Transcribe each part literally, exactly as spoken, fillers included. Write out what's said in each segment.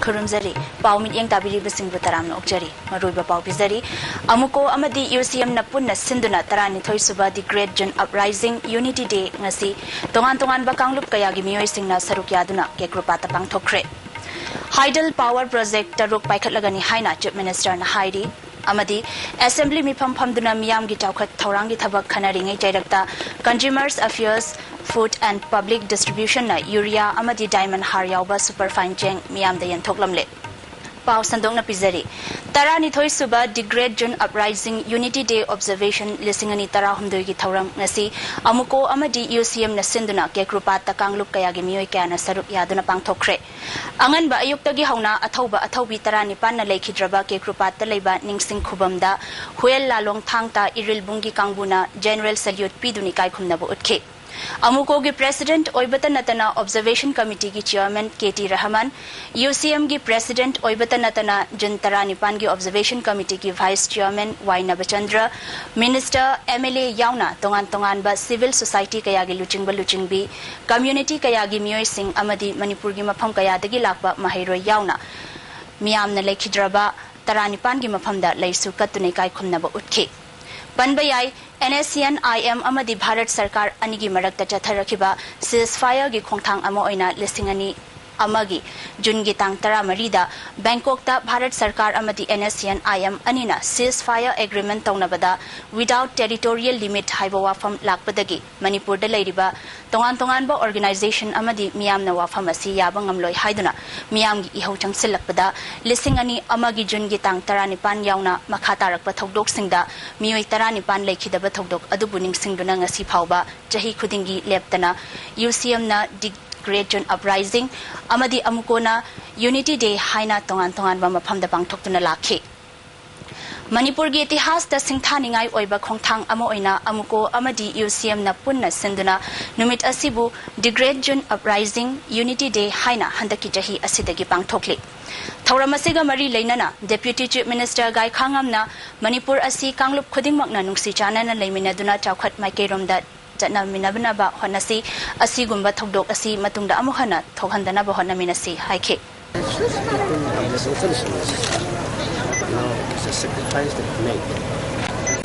ꯈꯨꯔꯨꯝꯖꯔꯤ꯫ ꯄꯥꯎ ꯃꯤꯠꯌꯦꯡ ꯇꯥꯕꯤꯔꯤꯕꯁꯤꯡꯕꯨ ꯇꯔꯥꯝꯅ ꯑꯣꯛꯆꯔꯤ꯫ ꯃꯔꯨꯑꯣꯏꯕ ꯄꯥꯎ ꯄꯤꯖꯔꯤ꯫ ꯑꯃꯨꯀꯣ ꯑꯃꯗꯤ UCMꯅ ꯄꯨꯟꯅ ꯁꯤꯟꯗꯨꯅ ꯇꯔꯥꯅꯤꯊꯣꯏ ꯁꯨꯕ The Great June Uprising Unity Day ꯉꯁꯤ ꯇꯣꯉꯥꯟ ꯇꯣꯉꯥꯟꯕ ꯀꯥꯡꯂꯨꯞ ꯀꯌꯥꯒꯤ ꯃꯤꯑꯣꯏꯁꯤꯡꯅ ꯁꯔꯨꯛ ꯌꯥꯗꯨꯅ ꯀꯦꯀ꯭ꯔꯨꯄꯥꯠꯇ ꯄꯥꯡꯊꯣꯛꯈ꯭ꯔꯦ꯫ Hydel power project ꯇꯔꯨꯛ ꯄꯥꯏꯈꯠꯂꯒꯅꯤ ꯍꯥꯏꯅ Chief Ministerꯅ ꯍꯥꯏꯔꯤ꯫ ꯑꯃꯗꯤ Assembly ꯃꯤꯐꯝ ꯐꯝꯗꯨꯅ ꯃꯤꯌꯥꯝꯒꯤ ꯆꯥꯎꯈꯠ ꯊꯧꯔꯥꯡꯒꯤ ꯊꯕꯛ ꯈꯟꯅꯔꯤꯉꯩ ꯆꯩꯔꯛꯇ Consumers Affairs, Food and Public Distributionꯅ urea ꯑꯃꯗꯤ diamond ꯍꯥꯔ ꯌꯥꯎꯕ superfine ꯆꯦꯡ ꯃꯤꯌꯥꯝꯗ ꯌꯦꯟꯊꯣꯛꯂꯝꯂꯦ꯫ ꯄꯥꯎ ꯁꯟꯗꯣꯛꯅ ꯄꯤꯖꯔꯤ꯫ ꯇꯔꯥꯅꯤꯊꯣꯏ ꯁꯨꯕ The Great June Uprising Unity Day Observation ꯂꯤꯁꯤꯡ ꯑꯅꯤ ꯇꯔꯥꯍꯨꯝꯗꯣꯏꯒꯤ ꯊꯧꯔꯝ ꯉꯁꯤ ꯑꯃꯨꯀꯣ ꯑꯃꯗꯤ UCMꯅ ꯁꯤꯟꯗꯨꯅ ꯀꯦꯀ꯭ꯔꯨꯄꯥꯠꯇ ꯀꯥꯡꯂꯨꯞ ꯀꯌꯥꯒꯤ ꯃꯤꯑꯣꯏ ꯀꯌꯥꯅ ꯁꯔꯨꯛ ꯌꯥꯗꯨꯅ ꯄꯥꯡꯊꯣꯛꯈ꯭ꯔꯦ꯫ ꯑꯉꯟꯕ ꯑꯌꯨꯛꯇꯒꯤ ꯍꯧꯅ ꯑꯊꯧꯕ ꯑꯊꯧꯕꯤ ꯇꯔꯥꯅꯤꯄꯥꯟꯅ ꯂꯩꯈꯤꯗ꯭ꯔꯕ ꯀꯦꯀ꯭ꯔꯨꯄꯥꯠꯇ ꯂꯩꯕ ꯅꯤꯡꯁꯤꯡ ꯈꯨꯕꯝꯗ ꯍꯨꯌꯦꯜ ꯂꯥꯂꯣꯡ ꯊꯥꯡ ꯇꯥ ꯏꯔꯤꯜꯕꯨꯡꯒꯤ ꯀꯥꯡꯕꯨꯅ general salute ꯄꯤꯗꯨꯅ ꯏꯀꯥꯏꯈꯨꯝꯅꯕ ꯎꯠꯈꯤ꯫ ꯑꯃꯨꯀꯣꯒꯤ President ꯑꯣꯏꯕꯇ ꯅꯠꯇꯅ Observation Committeeꯒꯤ Chairman ꯀꯦ ꯇꯤ ꯔꯍꯃꯟ, UCMꯒꯤ President ꯑꯣꯏꯕꯇ ꯅꯠꯇꯅ June ꯇꯔꯥꯅꯤꯄꯥꯟꯒꯤ Observation Committeeꯒꯤ Vice Chairman ꯋꯥꯏ ꯅꯕꯆꯟꯗ꯭ꯔ, Minister, MLA ꯌꯥꯎꯅ ꯇꯣꯉꯥꯟ ꯇꯣꯉꯥꯟꯕ civil society ꯀꯌꯥꯒꯤ ꯂꯨꯆꯤꯡꯕ ꯂꯨꯆꯤꯡꯕꯤ, community ꯀꯌꯥꯒꯤ ꯃꯤꯑꯣꯏꯁꯤꯡ ꯑꯃꯗꯤ ꯃꯅꯤꯄꯨꯔꯒꯤ ꯃꯐꯝ ꯀꯌꯥꯗꯒꯤ ꯂꯥꯛꯄ ꯃꯍꯩꯔꯣꯏ ꯌꯥꯎꯅ ꯃꯤꯌꯥꯝꯅ ꯂꯩꯈꯤꯗ꯭ꯔꯕ ꯇꯔꯥꯅꯤꯄꯥꯟꯒꯤ ꯃꯐꯝꯗ ꯂꯩꯁꯨ ꯀꯠꯇꯨꯅ ꯏꯀꯥꯏꯈꯨꯝꯅꯕ ꯎꯠꯈꯤ꯫ ꯄꯟꯕ ꯌꯥꯏ, NSCN-IM ꯑꯃꯗꯤ ꯚꯥꯔꯠ ꯁꯔꯀꯥꯔ ꯑꯅꯤꯒꯤ ꯃꯔꯛꯇ ꯆꯠꯊꯔꯛꯈꯤꯕ ceasefireꯒꯤ ꯈꯣꯡꯊꯥꯡ ꯑꯃ ꯑꯣꯏꯅ ꯂꯤꯁꯤꯡ ꯑꯅꯤ ꯑꯃꯒꯤ Juneꯒꯤ ꯇꯥꯡ ꯇꯔꯥꯃꯔꯤꯗ ꯕꯦꯡꯀꯣꯛꯇ ꯚꯥꯔꯠ ꯁꯔꯀꯥꯔ ꯑꯃꯗꯤ NSCN-IM ꯑꯅꯤꯅ ceasefire agreement ꯇꯧꯅꯕꯗ without territorial limit ꯍꯥꯏꯕ ꯋꯥꯐꯝ ꯂꯥꯛꯄꯗꯒꯤ ꯃꯅꯤꯄꯨꯔꯗ ꯂꯩꯔꯤꯕ ꯇꯣꯉꯥꯟ ꯇꯣꯉꯥꯟꯕ organization ꯑꯃꯗꯤ ꯃꯤꯌꯥꯝꯅ ꯋꯥꯐꯝ ꯑꯁꯤ ꯌꯥꯕ ꯉꯝꯂꯣꯏ ꯍꯥꯏꯗꯨꯅ ꯃꯤꯌꯥꯝꯒꯤ ꯏꯍꯧ ꯆꯪꯁꯤꯜꯂꯛꯄꯗ ꯂꯤꯁꯤꯡ ꯑꯅꯤ ꯑꯃꯒꯤ Juneꯒꯤ ꯇꯥꯡ ꯇꯔꯥꯅꯤꯄꯥꯟ ꯌꯥꯎꯅ ꯃꯈꯥ ꯇꯥꯔꯛꯄ ꯊꯧꯗꯣꯛꯁꯤꯡꯗ ꯃꯤꯑꯣꯏ ꯇꯔꯥꯅꯤꯄꯥꯟ ꯂꯩꯈꯤꯗꯕ ꯊꯧꯗꯣꯛ ꯑꯗꯨꯕꯨ ꯅꯤꯡꯁꯤꯡꯗꯨꯅ ꯉꯁꯤ ꯐꯥꯎꯕ ꯆꯍꯤ ꯈꯨꯗꯤꯡꯒꯤ ꯂꯦꯞꯇꯅ UCMꯅ The Great June Uprising ꯑꯃꯗꯤ ꯑꯃꯨꯀꯣꯅ Unity Day ꯍꯥꯏꯅ ꯇꯣꯉꯥꯟ ꯇꯣꯉꯥꯟꯕ ꯃꯐꯝꯗ ꯄꯥꯡꯊꯣꯛꯇꯨꯅ ꯂꯥꯛꯈꯤ꯫ ꯃꯅꯤꯄꯨꯔꯒꯤ ꯏꯇꯤꯍꯥꯁꯇ ꯁꯤꯡꯊꯥꯅꯤꯡꯉꯥꯏ ꯑꯣꯏꯕ ꯈꯣꯡꯊꯥꯡ ꯑꯃ ꯑꯣꯏꯅ ꯑꯃꯨꯀꯣ ꯑꯃꯗꯤ UCMꯅ ꯄꯨꯟꯅ ꯁꯤꯟꯗꯨꯅ ꯅꯨꯃꯤꯠ ꯑꯁꯤꯕꯨ The Great June Uprising Unity Day ꯍꯥꯏꯅ ꯍꯟꯗꯛꯀꯤ ꯆꯍꯤ ꯑꯁꯤꯗꯒꯤ ꯄꯥꯡꯊꯣꯛꯂꯤ꯫ ꯊꯧꯔꯝ ꯑꯁꯤꯒ ꯃꯔꯤ ꯂꯩꯅꯅ Deputy Chief Minister ꯒꯥꯏꯈꯥꯉꯝꯅ ꯃꯅꯤꯄꯨꯔ ꯑꯁꯤ ꯀꯥꯡꯂꯨꯞ ꯈꯨꯗꯤꯡꯃꯛꯅ ꯅꯨꯡꯁꯤ ꯆꯥꯟꯅꯅ ꯂꯩꯃꯤꯟꯅꯗꯨꯅ ꯆꯥꯎꯈꯠ ꯃꯥꯏꯀꯩꯔꯣꯝꯗ ꯆꯠꯅꯃꯤꯟꯅꯅꯕ ꯍꯣꯠꯅꯁꯤ, ꯑꯁꯤꯒꯨꯝꯕ ꯊꯧꯗꯣꯛ ꯑꯁꯤ ꯃꯇꯨꯡꯗ ꯑꯃꯨꯛ ꯍꯟꯅ ꯊꯣꯛꯍꯟꯗꯅꯕ ꯍꯣꯠꯅꯃꯤꯟꯅꯁꯤ ꯍꯥꯏꯈꯤ꯫ People, you know, it's a sacrifice that they make.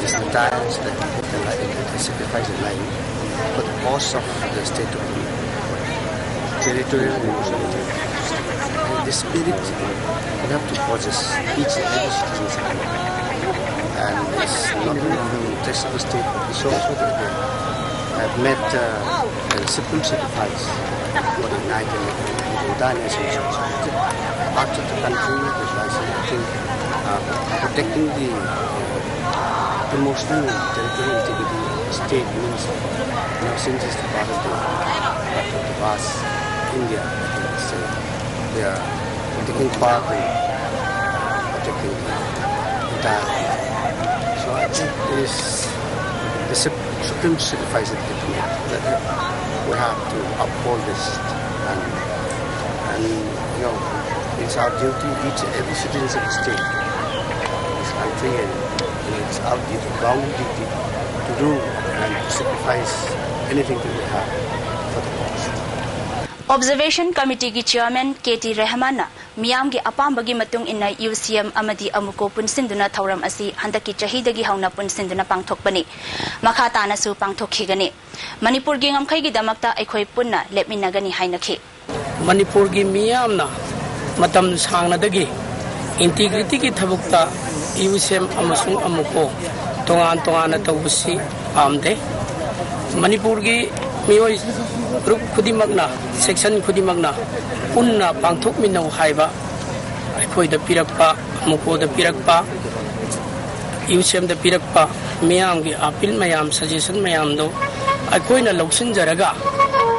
It's the times that they put their life, they sacrifice their life for the cause of the state of territorial integrity. And the spirit, you have to possess each and every citizen. And it's not only the interest of the state, but it's also the, the, I've met uh, the supreme sacrifice for the United Nations. Part of the country, the license, I think, uh, protecting the uh, emotional territorial integrity of the state means, you know, since it's the part of the, part of the vast India, I think it's, uh, they are taking part in protecting the entire. So I think it is the sup- supreme sacrifice that we have to make, that we have to uphold this, and, and you know, it's our duty, each and every citizen of the state, this country, and, and it's our duty, bounding duty to do and to sacrifice anything that we have for the cause. Observation Committeeꯒꯤ Chairman K T Rehmanꯅ ꯃꯤꯌꯥꯝꯒꯤ ꯑꯄꯥꯝꯕꯒꯤ ꯃꯇꯨꯡ ꯏꯟꯅ U ꯁꯤ M ꯑꯃꯗꯤ ꯑꯃꯨꯀꯣ ꯄꯨꯟꯁꯤꯟꯗꯨꯅ ꯊꯧꯔꯝ ꯑꯁꯤ ꯍꯟꯗꯛꯀꯤ ꯆꯍꯤꯗꯒꯤ ꯍꯧꯅ ꯄꯨꯟꯁꯤꯟꯗꯨꯅ ꯄꯥꯡꯊꯣꯛꯄꯅꯤ꯫ ꯃꯈꯥ ꯇꯥꯅꯁꯨ ꯄꯥꯡꯊꯣꯛꯈꯤꯒꯅꯤ꯫ ꯃꯅꯤꯄꯨꯔꯒꯤ ꯉꯝꯈꯩꯒꯤꯗꯃꯛꯇ ꯑꯩꯈꯣꯏ ꯄꯨꯟꯅ ꯂꯦꯞꯃꯤꯟꯅꯒꯅꯤ ꯍꯥꯏꯅꯈꯤ꯫ ꯃꯅꯤꯄꯨꯔꯒꯤ ꯃꯤꯌꯥꯝꯅ ꯃꯇꯝ ꯁꯥꯡꯅꯗꯒꯤ ꯏꯟꯇꯤꯒ꯭ꯔꯤꯇꯤꯒꯤ ꯊꯕꯛꯇ ꯌꯨ ꯁꯤ ꯑꯦꯝ ꯑꯃꯁꯨꯡ ꯑꯃꯨꯀꯣ ꯇꯣꯉꯥꯟ ꯇꯣꯉꯥꯟꯅ ꯇꯧꯕꯁꯤ ꯄꯥꯝꯗꯦ꯫ ꯃꯅꯤꯄꯨꯔꯒꯤ ꯃꯤꯑꯣꯏ ꯒ꯭ꯔꯨꯞ ꯈꯨꯗꯤꯡꯃꯛꯅ, ꯁꯦꯛꯁꯟ ꯈꯨꯗꯤꯡꯃꯛꯅ ꯄꯨꯟꯅ ꯄꯥꯡꯊꯣꯛꯃꯤꯟꯅꯧ ꯍꯥꯏꯕ ꯑꯩꯈꯣꯏꯗ ꯄꯤꯔꯛꯄ, ꯑꯃꯨꯀꯣꯗ ꯄꯤꯔꯛꯄ, ꯌꯨ ꯁꯤ ꯑꯦꯝꯗ ꯄꯤꯔꯛꯄ ꯃꯤꯌꯥꯝꯒꯤ ꯑꯥꯄꯤꯜ ꯃꯌꯥꯝ, ꯁꯖꯦꯁꯟ ꯃꯌꯥꯝꯗꯣ ꯑꯩꯈꯣꯏꯅ ꯂꯧꯁꯤꯟꯖꯔꯒ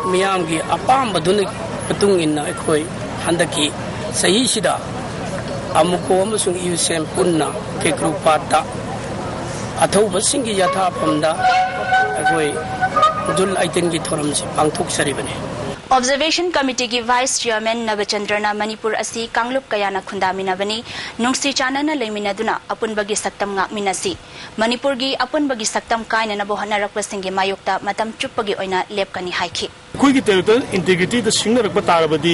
ꯃꯤꯌꯥꯝꯒꯤ ꯑꯄꯥꯝꯕꯗꯨꯅ ꯃꯇꯨꯡ ꯏꯟꯅ ꯑꯩꯈꯣꯏ ꯍꯟꯗꯛꯀꯤ ꯆꯍꯤꯁꯤꯗ ꯑꯃꯨꯀꯣ ꯑꯃꯁꯨꯡ ꯌꯨ ꯁꯤ ꯑꯦꯝ ꯄꯨꯟꯅ ꯀꯦꯀ꯭ꯔꯨ ꯄꯥꯠꯇ ꯑꯊꯧꯕꯁꯤꯡꯒꯤ ꯌꯥꯊꯥꯐꯝꯗ ꯑꯩꯈꯣꯏ ꯖꯨꯜ ꯑꯩꯇꯤꯟꯒꯤ ꯊꯧꯔꯝꯁꯤ ꯄꯥꯡꯊꯣꯛꯆꯔꯤꯕꯅꯤ꯫ Observation Committeeꯒꯤ Vice Chairman ꯅꯕꯆꯟꯗ꯭ꯔꯅ ꯃꯅꯤꯄꯨꯔ ꯑꯁꯤ ꯀꯥꯡꯂꯨꯞ ꯀꯌꯥꯅ ꯈꯨꯟꯗꯥꯃꯤꯟꯅꯕꯅꯤ, ꯅꯨꯡꯁꯤ ꯆꯥꯟꯅꯅ ꯂꯩꯃꯤꯟꯅꯗꯨꯅ ꯑꯄꯨꯟꯕꯒꯤ ꯁꯛꯇꯝ ꯉꯥꯛꯃꯤꯟꯅꯁꯤ, ꯃꯅꯤꯄꯨꯔꯒꯤ ꯑꯄꯨꯟꯕꯒꯤ ꯁꯛꯇꯝ ꯀꯥꯏꯅꯅꯕ ꯍꯣꯠꯅꯔꯛꯄꯁꯤꯡꯒꯤ ꯃꯥꯌꯣꯛꯇ ꯃꯇꯝ ꯆꯨꯞꯄꯒꯤ ꯑꯣꯏꯅ ꯂꯦꯞꯀꯅꯤ ꯍꯥꯏꯈꯤ꯫ ꯑꯩꯈꯣꯏꯒꯤ ꯇꯦꯔꯤꯇꯣꯔꯤꯌꯦꯜ ꯏꯟꯇꯤꯒ꯭ꯔꯤꯇꯤꯗ ꯁꯤꯡꯅꯔꯛꯄ ꯇꯥꯔꯕꯗꯤ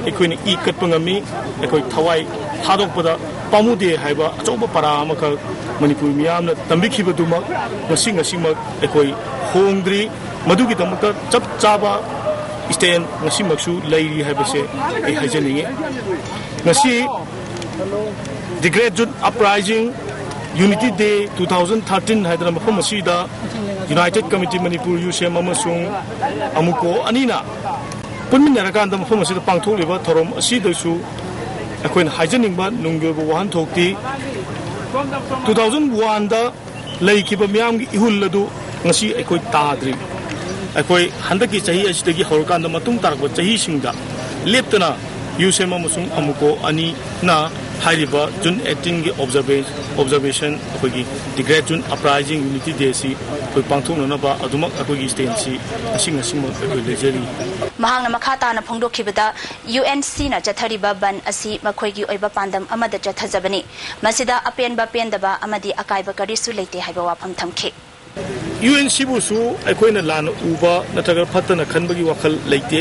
ꯑꯩꯈꯣꯏꯅ ꯏ ꯀꯠꯄ ꯉꯝꯃꯤ꯫ ꯑꯩꯈꯣꯏ ꯊꯋꯥꯏ ꯊꯥꯗꯣꯛꯄꯗ ꯄꯥꯝꯃꯨꯗꯦ ꯍꯥꯏꯕ ꯑꯆꯧꯕ ꯄꯔꯥ ꯑꯃꯈꯛ ꯃꯅꯤꯄꯨꯔ ꯃꯤꯌꯥꯝꯅ ꯇꯝꯕꯤꯈꯤꯕꯗꯨꯃꯛ ꯉꯁꯤ ꯉꯁꯤꯃꯛ ꯑꯩꯈꯣꯏ ꯍꯣꯡꯗ꯭ꯔꯤ꯫ ꯃꯗꯨꯒꯤꯗꯃꯛꯇ ꯆꯞ ꯆꯥꯕ ꯁ꯭ꯇꯦꯟ ꯉꯁꯤꯃꯛꯁꯨ ꯂꯩꯔꯤ ꯍꯥꯏꯕꯁꯦ ꯑꯩ ꯍꯥꯏꯖꯅꯤꯡꯉꯤ꯫ ꯉꯁꯤ The Great June Uprising, Unity Day two thousand thirteen ꯍꯥꯏꯗꯅ ꯃꯐꯝ ꯑꯁꯤꯗ United Committee Manipur, ꯌꯨ ꯁꯤ ꯑꯦꯝ ꯑꯃꯁꯨꯡ ꯑꯃꯨꯀꯣ ꯑꯅꯤꯅ ꯄꯨꯟꯃꯤꯟꯅꯔꯀꯥꯟꯗ ꯃꯐꯝ ꯑꯁꯤꯗ ꯄꯥꯡꯊꯣꯛꯂꯤꯕ ꯊꯧꯔꯝ ꯑꯁꯤꯗꯁꯨ ꯑꯩꯈꯣꯏꯅ ꯍꯥꯏꯖꯅꯤꯡꯕ ꯅꯨꯡꯒꯤ ꯑꯣꯏꯕ ꯋꯥꯍꯟꯊꯣꯛꯇꯤ, two thousand one ꯗ ꯂꯩꯈꯤꯕ ꯃꯤꯌꯥꯝꯒꯤ ꯏꯍꯨꯜ ꯑꯗꯨ ꯉꯁꯤ ꯑꯩꯈꯣꯏ ꯇꯥꯗ꯭ꯔꯤ꯫ ꯑꯩꯈꯣꯏ ꯍꯟꯗꯛꯀꯤ ꯆꯍꯤ ꯑꯁꯤꯗꯒꯤ ꯍꯧꯔꯀꯥꯟꯗ ꯃꯇꯨꯡ ꯇꯥꯔꯛꯄ ꯆꯍꯤꯁꯤꯡꯗ ꯂꯦꯞꯇꯅ ꯌꯨ ꯁꯤ ꯑꯦꯝ ꯑꯃꯁꯨꯡ ꯑꯃꯨꯀꯣ ꯑꯅꯤꯅ ꯍꯥꯏꯔꯤꯕ June eighteen ꯒꯤ observation, observation, ꯑꯩꯈꯣꯏꯒꯤ The Great June Uprising, Unity Day ꯁꯤ ꯑꯩꯈꯣꯏ ꯄꯥꯡꯊꯣꯛꯅꯅꯕ ꯑꯗꯨꯃꯛ ꯑꯩꯈꯣꯏꯒꯤ ꯁ꯭ꯇꯦꯟꯁꯤ ꯉꯁꯤ ꯉꯁꯤꯃꯛ ꯑꯩꯈꯣꯏ ꯂꯩꯖꯔꯤ꯫ ꯃꯍꯥꯛꯅ ꯃꯈꯥ ꯇꯥꯅ ꯐꯣꯡꯗꯣꯛꯈꯤꯕꯗ, ꯌꯨ ꯑꯦꯟ ꯁꯤꯅ ꯆꯠꯊꯔꯤꯕ ꯕꯟ ꯑꯁꯤ ꯃꯈꯣꯏꯒꯤ ꯑꯣꯏꯕ ꯄꯥꯟꯗꯝ ꯑꯃꯗ ꯆꯠꯊꯖꯕꯅꯤ꯫ ꯃꯁꯤꯗ ꯑꯄꯦꯟꯕ, ꯄꯦꯟꯗꯕ ꯑꯃꯗꯤ ꯑꯀꯥꯏꯕ ꯀꯔꯤꯁꯨ ꯂꯩꯇꯦ ꯍꯥꯏꯕ ꯋꯥꯐꯝ ꯊꯝꯈꯤ꯫ ꯌꯨ ꯑꯦꯟ ꯁꯤꯕꯨꯁꯨ ꯑꯩꯈꯣꯏꯅ ꯂꯥꯟꯅ ꯎꯕ ꯅꯠꯇ꯭ꯔꯒ ꯐꯠꯇꯅ ꯈꯟꯕꯒꯤ ꯋꯥꯈꯜ ꯂꯩꯇꯦ꯫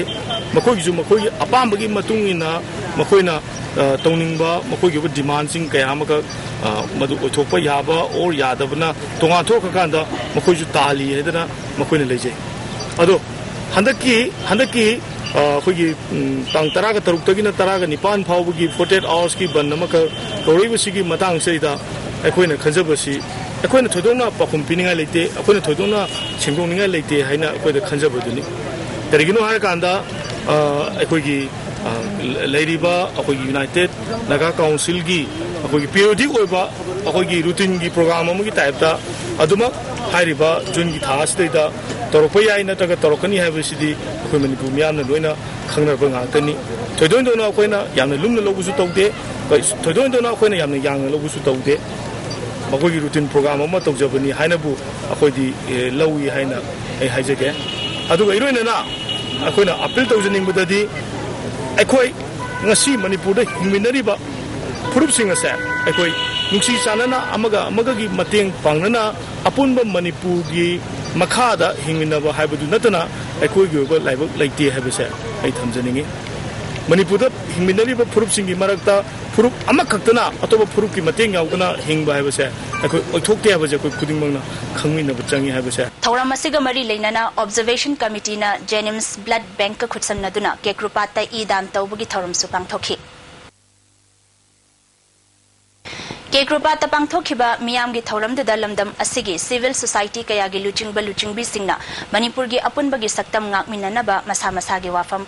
ꯃꯈꯣꯏꯒꯤꯁꯨ ꯃꯈꯣꯏꯒꯤ ꯑꯄꯥꯝꯕꯒꯤ ꯃꯇꯨꯡ ꯏꯟꯅ ꯃꯈꯣꯏꯅ, ꯑ, ꯇꯧꯅꯤꯡꯕ ꯃꯈꯣꯏꯒꯤ ꯑꯣꯏꯕ ꯗꯤꯃꯥꯟꯁꯤꯡ ꯀꯌꯥ ꯑꯃꯈꯛ, ꯑ, ꯃꯗꯨ ꯑꯣꯏꯊꯣꯛꯄ ꯌꯥꯕ or ꯌꯥꯗꯕꯅ ꯇꯣꯉꯥꯟ ꯊꯣꯛꯈ꯭ꯔꯀꯥꯟꯗ ꯃꯈꯣꯏꯁꯨ ꯇꯥꯜꯂꯤ ꯍꯥꯏꯗꯅ ꯃꯈꯣꯏꯅ ꯂꯩꯖꯩ꯫ ꯑꯗꯣ ꯍꯟꯗꯛꯀꯤ, ꯍꯟꯗꯛꯀꯤ, ꯑ, ꯑꯩꯈꯣꯏꯒꯤ, ꯎꯝ, ꯇꯥꯡ ꯇꯔꯥꯒ ꯇꯔꯨꯛꯇꯒꯤꯅ ꯇꯔꯥꯒ ꯅꯤꯄꯥꯟ ꯐꯥꯎꯕꯒꯤ forty eight hours ꯀꯤ ꯕꯟ ꯑꯃꯈꯛ ꯇꯧꯔꯛꯏꯕꯁꯤꯒꯤ ꯃꯇꯥꯡꯁꯤꯗ ꯑꯩꯈꯣꯏꯅ ꯈꯟꯖꯕꯁꯤ, ꯑꯩꯈꯣꯏꯅ ꯊꯣꯏꯗꯣꯛꯅ ꯄꯥꯎꯈꯨꯝ ꯄꯤꯅꯤꯡꯉꯥꯏ ꯂꯩꯇꯦ, ꯑꯩꯈꯣꯏꯅ ꯊꯣꯏꯗꯣꯛꯅ ꯁꯦꯝꯗꯣꯛꯅꯤꯡꯉꯥꯏ ꯂꯩꯇꯦ ꯍꯥꯏꯅ ꯑꯩꯈꯣꯏꯗ ꯈꯟꯖꯕꯗꯨꯅꯤ꯫ ꯀꯔꯤꯒꯤꯅꯣ ꯍꯥꯏꯔꯀꯥꯟꯗ, ꯑ, ꯑꯩꯈꯣꯏꯒꯤ, ꯑ, ꯂꯩꯔꯤꯕ ꯑꯩꯈꯣꯏꯒꯤ United Naga Council ꯒꯤ ꯑꯩꯈꯣꯏꯒꯤ periodic ꯑꯣꯏꯕ ꯑꯩꯈꯣꯏꯒꯤ routine ꯒꯤ program ꯑꯃꯒꯤ type ꯇ ꯑꯗꯨꯃꯛ ꯍꯥꯏꯔꯤꯕ June ꯒꯤ ꯊꯥ ꯑꯁꯤꯗꯩꯗ ꯇꯧꯔꯛꯄ ꯌꯥꯏ ꯅꯠꯇ꯭ꯔꯒ ꯇꯧꯔꯛꯀꯅꯤ ꯍꯥꯏꯕꯁꯤꯗꯤ ꯑꯩꯈꯣꯏ ꯃꯅꯤꯄꯨꯔ ꯃꯤꯌꯥꯝꯅ ꯂꯣꯏꯅ ꯈꯪꯅꯔꯕ ꯉꯥꯛꯇꯅꯤ꯫ ꯊꯣꯏꯗꯣꯛ ꯍꯦꯟꯗꯣꯛꯅ ꯑꯩꯈꯣꯏꯅ ꯌꯥꯝꯅ ꯂꯨꯝꯅ ꯂꯧꯕꯁꯨ ꯇꯧꯗꯦ, ꯊꯣꯏꯗꯣꯛ ꯍꯦꯟꯗꯣꯛꯅ ꯑꯩꯈꯣꯏꯅ ꯌꯥꯝꯅ ꯌꯥꯡꯅ ꯂꯧꯕꯁꯨ ꯇꯧꯗꯦ꯫ ꯃꯈꯣꯏꯒꯤ routine program ꯑꯃ ꯇꯧꯖꯕꯅꯤ ꯍꯥꯏꯅꯕꯨ ꯑꯩꯈꯣꯏꯗꯤ, ꯑꯦ, ꯂꯧꯏ ꯍꯥꯏꯅ ꯑꯩ ꯍꯥꯏꯖꯒꯦ꯫ ꯑꯗꯨꯒ ꯏꯔꯣꯏꯅꯅ ꯑꯩꯈꯣꯏꯅ appeal ꯇꯧꯖꯅꯤꯡꯕꯗꯗꯤ, ꯑꯩꯈꯣꯏ ꯉꯁꯤ ꯃꯅꯤꯄꯨꯔꯗ ꯍꯤꯡꯃꯤꯟꯅꯔꯤꯕ ꯐꯨꯔꯨꯞꯁꯤꯡ ꯑꯁꯦ ꯑꯩꯈꯣꯏ ꯅꯨꯡꯁꯤ ꯆꯥꯟꯅꯅ ꯑꯃꯒ ꯑꯃꯒꯒꯤ ꯃꯇꯦꯡ ꯄꯥꯡꯅꯅ ꯑꯄꯨꯟꯕ ꯃꯅꯤꯄꯨꯔꯒꯤ ꯃꯈꯥꯗ ꯍꯤꯡꯃꯤꯟꯅꯕ ꯍꯥꯏꯕꯗꯨ ꯅꯠꯇꯅ ꯑꯩꯈꯣꯏꯒꯤ ꯑꯣꯏꯕ ꯂꯥꯏꯕꯛ ꯂꯩꯇꯦ ꯍꯥꯏꯕꯁꯦ ꯑꯩ ꯊꯝꯖꯅꯤꯡꯏ꯫ ꯃꯅꯤꯄꯨꯔꯗ ꯍꯤꯡꯃꯤꯟꯅꯔꯤꯕ ꯐꯨꯔꯨꯞꯁꯤꯡꯒꯤ ꯃꯔꯛꯇ ꯐꯨꯔꯨꯞ ꯑꯃꯈꯛꯇꯅ ꯑꯇꯣꯞꯄ ꯐꯨꯔꯨꯞꯀꯤ ꯃꯇꯦꯡ ꯌꯥꯎꯗꯅ ꯍꯤꯡꯕ ꯍꯥꯏꯕꯁꯦ ꯑꯩꯈꯣꯏ ꯑꯣꯏꯊꯣꯛꯇꯦ ꯍꯥꯏꯕꯁꯦ ꯑꯩꯈꯣꯏ ꯈꯨꯗꯤꯡꯃꯛꯅ ꯈꯪꯃꯤꯟꯅꯕ ꯆꯪꯏ ꯍꯥꯏꯕꯁꯦ꯫ ꯊꯧꯔꯝ ꯑꯁꯤꯒ ꯃꯔꯤ ꯂꯩꯅꯅ Observation Committeeꯅ Jenims Blood Bankꯀ ꯈꯨꯠꯁꯝꯅꯗꯨꯅ ꯀꯦꯀ꯭ꯔꯨꯄꯥꯠꯇ ꯏ ꯗꯥꯟ ꯇꯧꯕꯒꯤ ꯊꯧꯔꯝꯁꯨ ꯄꯥꯡꯊꯣꯛꯈꯤ꯫ ꯀꯦꯀ꯭ꯔꯨꯄꯥꯠꯇ ꯄꯥꯡꯊꯣꯛꯈꯤꯕ ꯃꯤꯌꯥꯝꯒꯤ ꯊꯧꯔꯝꯗꯨꯗ ꯂꯝꯗꯝ ꯑꯁꯤꯒꯤ civil society ꯀꯌꯥꯒꯤ ꯂꯨꯆꯤꯡꯕ ꯂꯨꯆꯤꯡꯕꯤꯁꯤꯡꯅ ꯃꯅꯤꯄꯨꯔꯒꯤ ꯑꯄꯨꯟꯕꯒꯤ ꯁꯛꯇꯝ ꯉꯥꯛꯃꯤꯟꯅꯅꯕ ꯃꯁꯥ ꯃꯁꯥꯒꯤ ꯋꯥꯐꯝ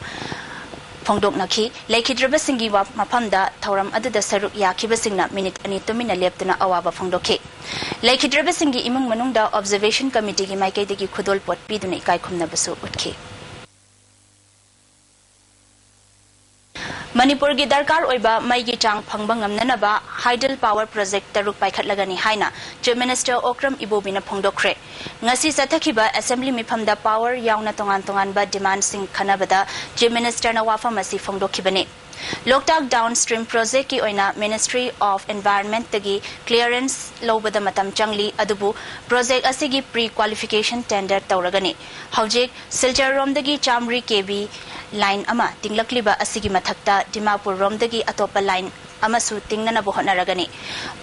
ꯐꯣꯡꯗꯣꯛꯅꯈꯤ꯫ ꯂꯩꯈꯤꯗ꯭ꯔꯕꯁꯤꯡꯒꯤ ꯋꯥ-, ꯃꯐꯝꯗ ꯊꯧꯔꯝ ꯑꯗꯨꯗ ꯁꯔꯨꯛ ꯌꯥꯈꯤꯕꯁꯤꯡꯅ ꯃꯤꯅꯤꯠ ꯑꯅꯤ ꯇꯨꯃꯤꯟꯅ ꯂꯦꯞꯇꯨꯅ ꯑꯋꯥꯕ ꯐꯣꯡꯗꯣꯛꯈꯤ꯫ ꯂꯩꯈꯤꯗ꯭ꯔꯕꯁꯤꯡꯒꯤ ꯏꯃꯨꯡ ꯃꯅꯨꯡꯗ Observation Committeeꯒꯤ ꯃꯥꯏꯀꯩꯗꯒꯤ ꯈꯨꯗꯣꯜꯄꯣꯠ ꯄꯤꯗꯨꯅ ꯏꯀꯥꯏ ꯈꯨꯝꯅꯕꯁꯨ ꯎꯠꯈꯤ꯫ ꯃꯅꯤꯄꯨꯔꯒꯤ ꯗꯔꯀꯥꯔ ꯑꯣꯏꯕ ꯃꯩꯒꯤ ꯆꯥꯡ ꯐꯪꯕ ꯉꯝꯅꯅꯕ hydel power project ꯇꯔꯨꯛ ꯄꯥꯏꯈꯠꯂꯒꯅꯤ ꯍꯥꯏꯅ Chief Minister ꯑꯣꯀ꯭ꯔꯝ ꯏꯕꯣꯕꯤꯅ ꯐꯣꯡꯗꯣꯛꯈ꯭ꯔꯦ꯫ ꯉꯁꯤ ꯆꯠꯊꯈꯤꯕ Assembly ꯃꯤꯐꯝꯗ power ꯌꯥꯎꯅ ꯇꯣꯉꯥꯟ ꯇꯣꯉꯥꯟꯕ demandꯁꯤꯡ ꯈꯟꯅꯕꯗ Chief Ministerꯅ ꯋꯥꯐꯝ ꯑꯁꯤ ꯐꯣꯡꯗꯣꯛꯈꯤꯕꯅꯤ꯫ ꯂꯣꯛꯇꯥꯛ downstream projectꯀꯤ ꯑꯣꯏꯅ Ministry of Environmentꯇꯒꯤ clearance ꯂꯧꯕꯗ ꯃꯇꯝ ꯆꯪꯂꯤ, ꯑꯗꯨꯕꯨ project ꯑꯁꯤꯒꯤ pre qualification tender ꯇꯧꯔꯒꯅꯤ꯫ ꯍꯧꯖꯤꯛ ꯁꯤꯜꯆꯔ ꯔꯣꯝꯗꯒꯤ ꯆꯥꯃꯔꯤ KV line ꯑꯃ ꯇꯤꯡꯂꯛꯂꯤꯕ ꯑꯁꯤꯒꯤ ꯃꯊꯛꯇ ꯗꯤꯃꯥꯄꯨꯔ ꯔꯣꯝꯗꯒꯤ ꯑꯇꯣꯞꯄ line ꯑꯃꯁꯨ ꯇꯤꯡꯅꯅꯕ ꯍꯣꯠꯅꯔꯒꯅꯤ꯫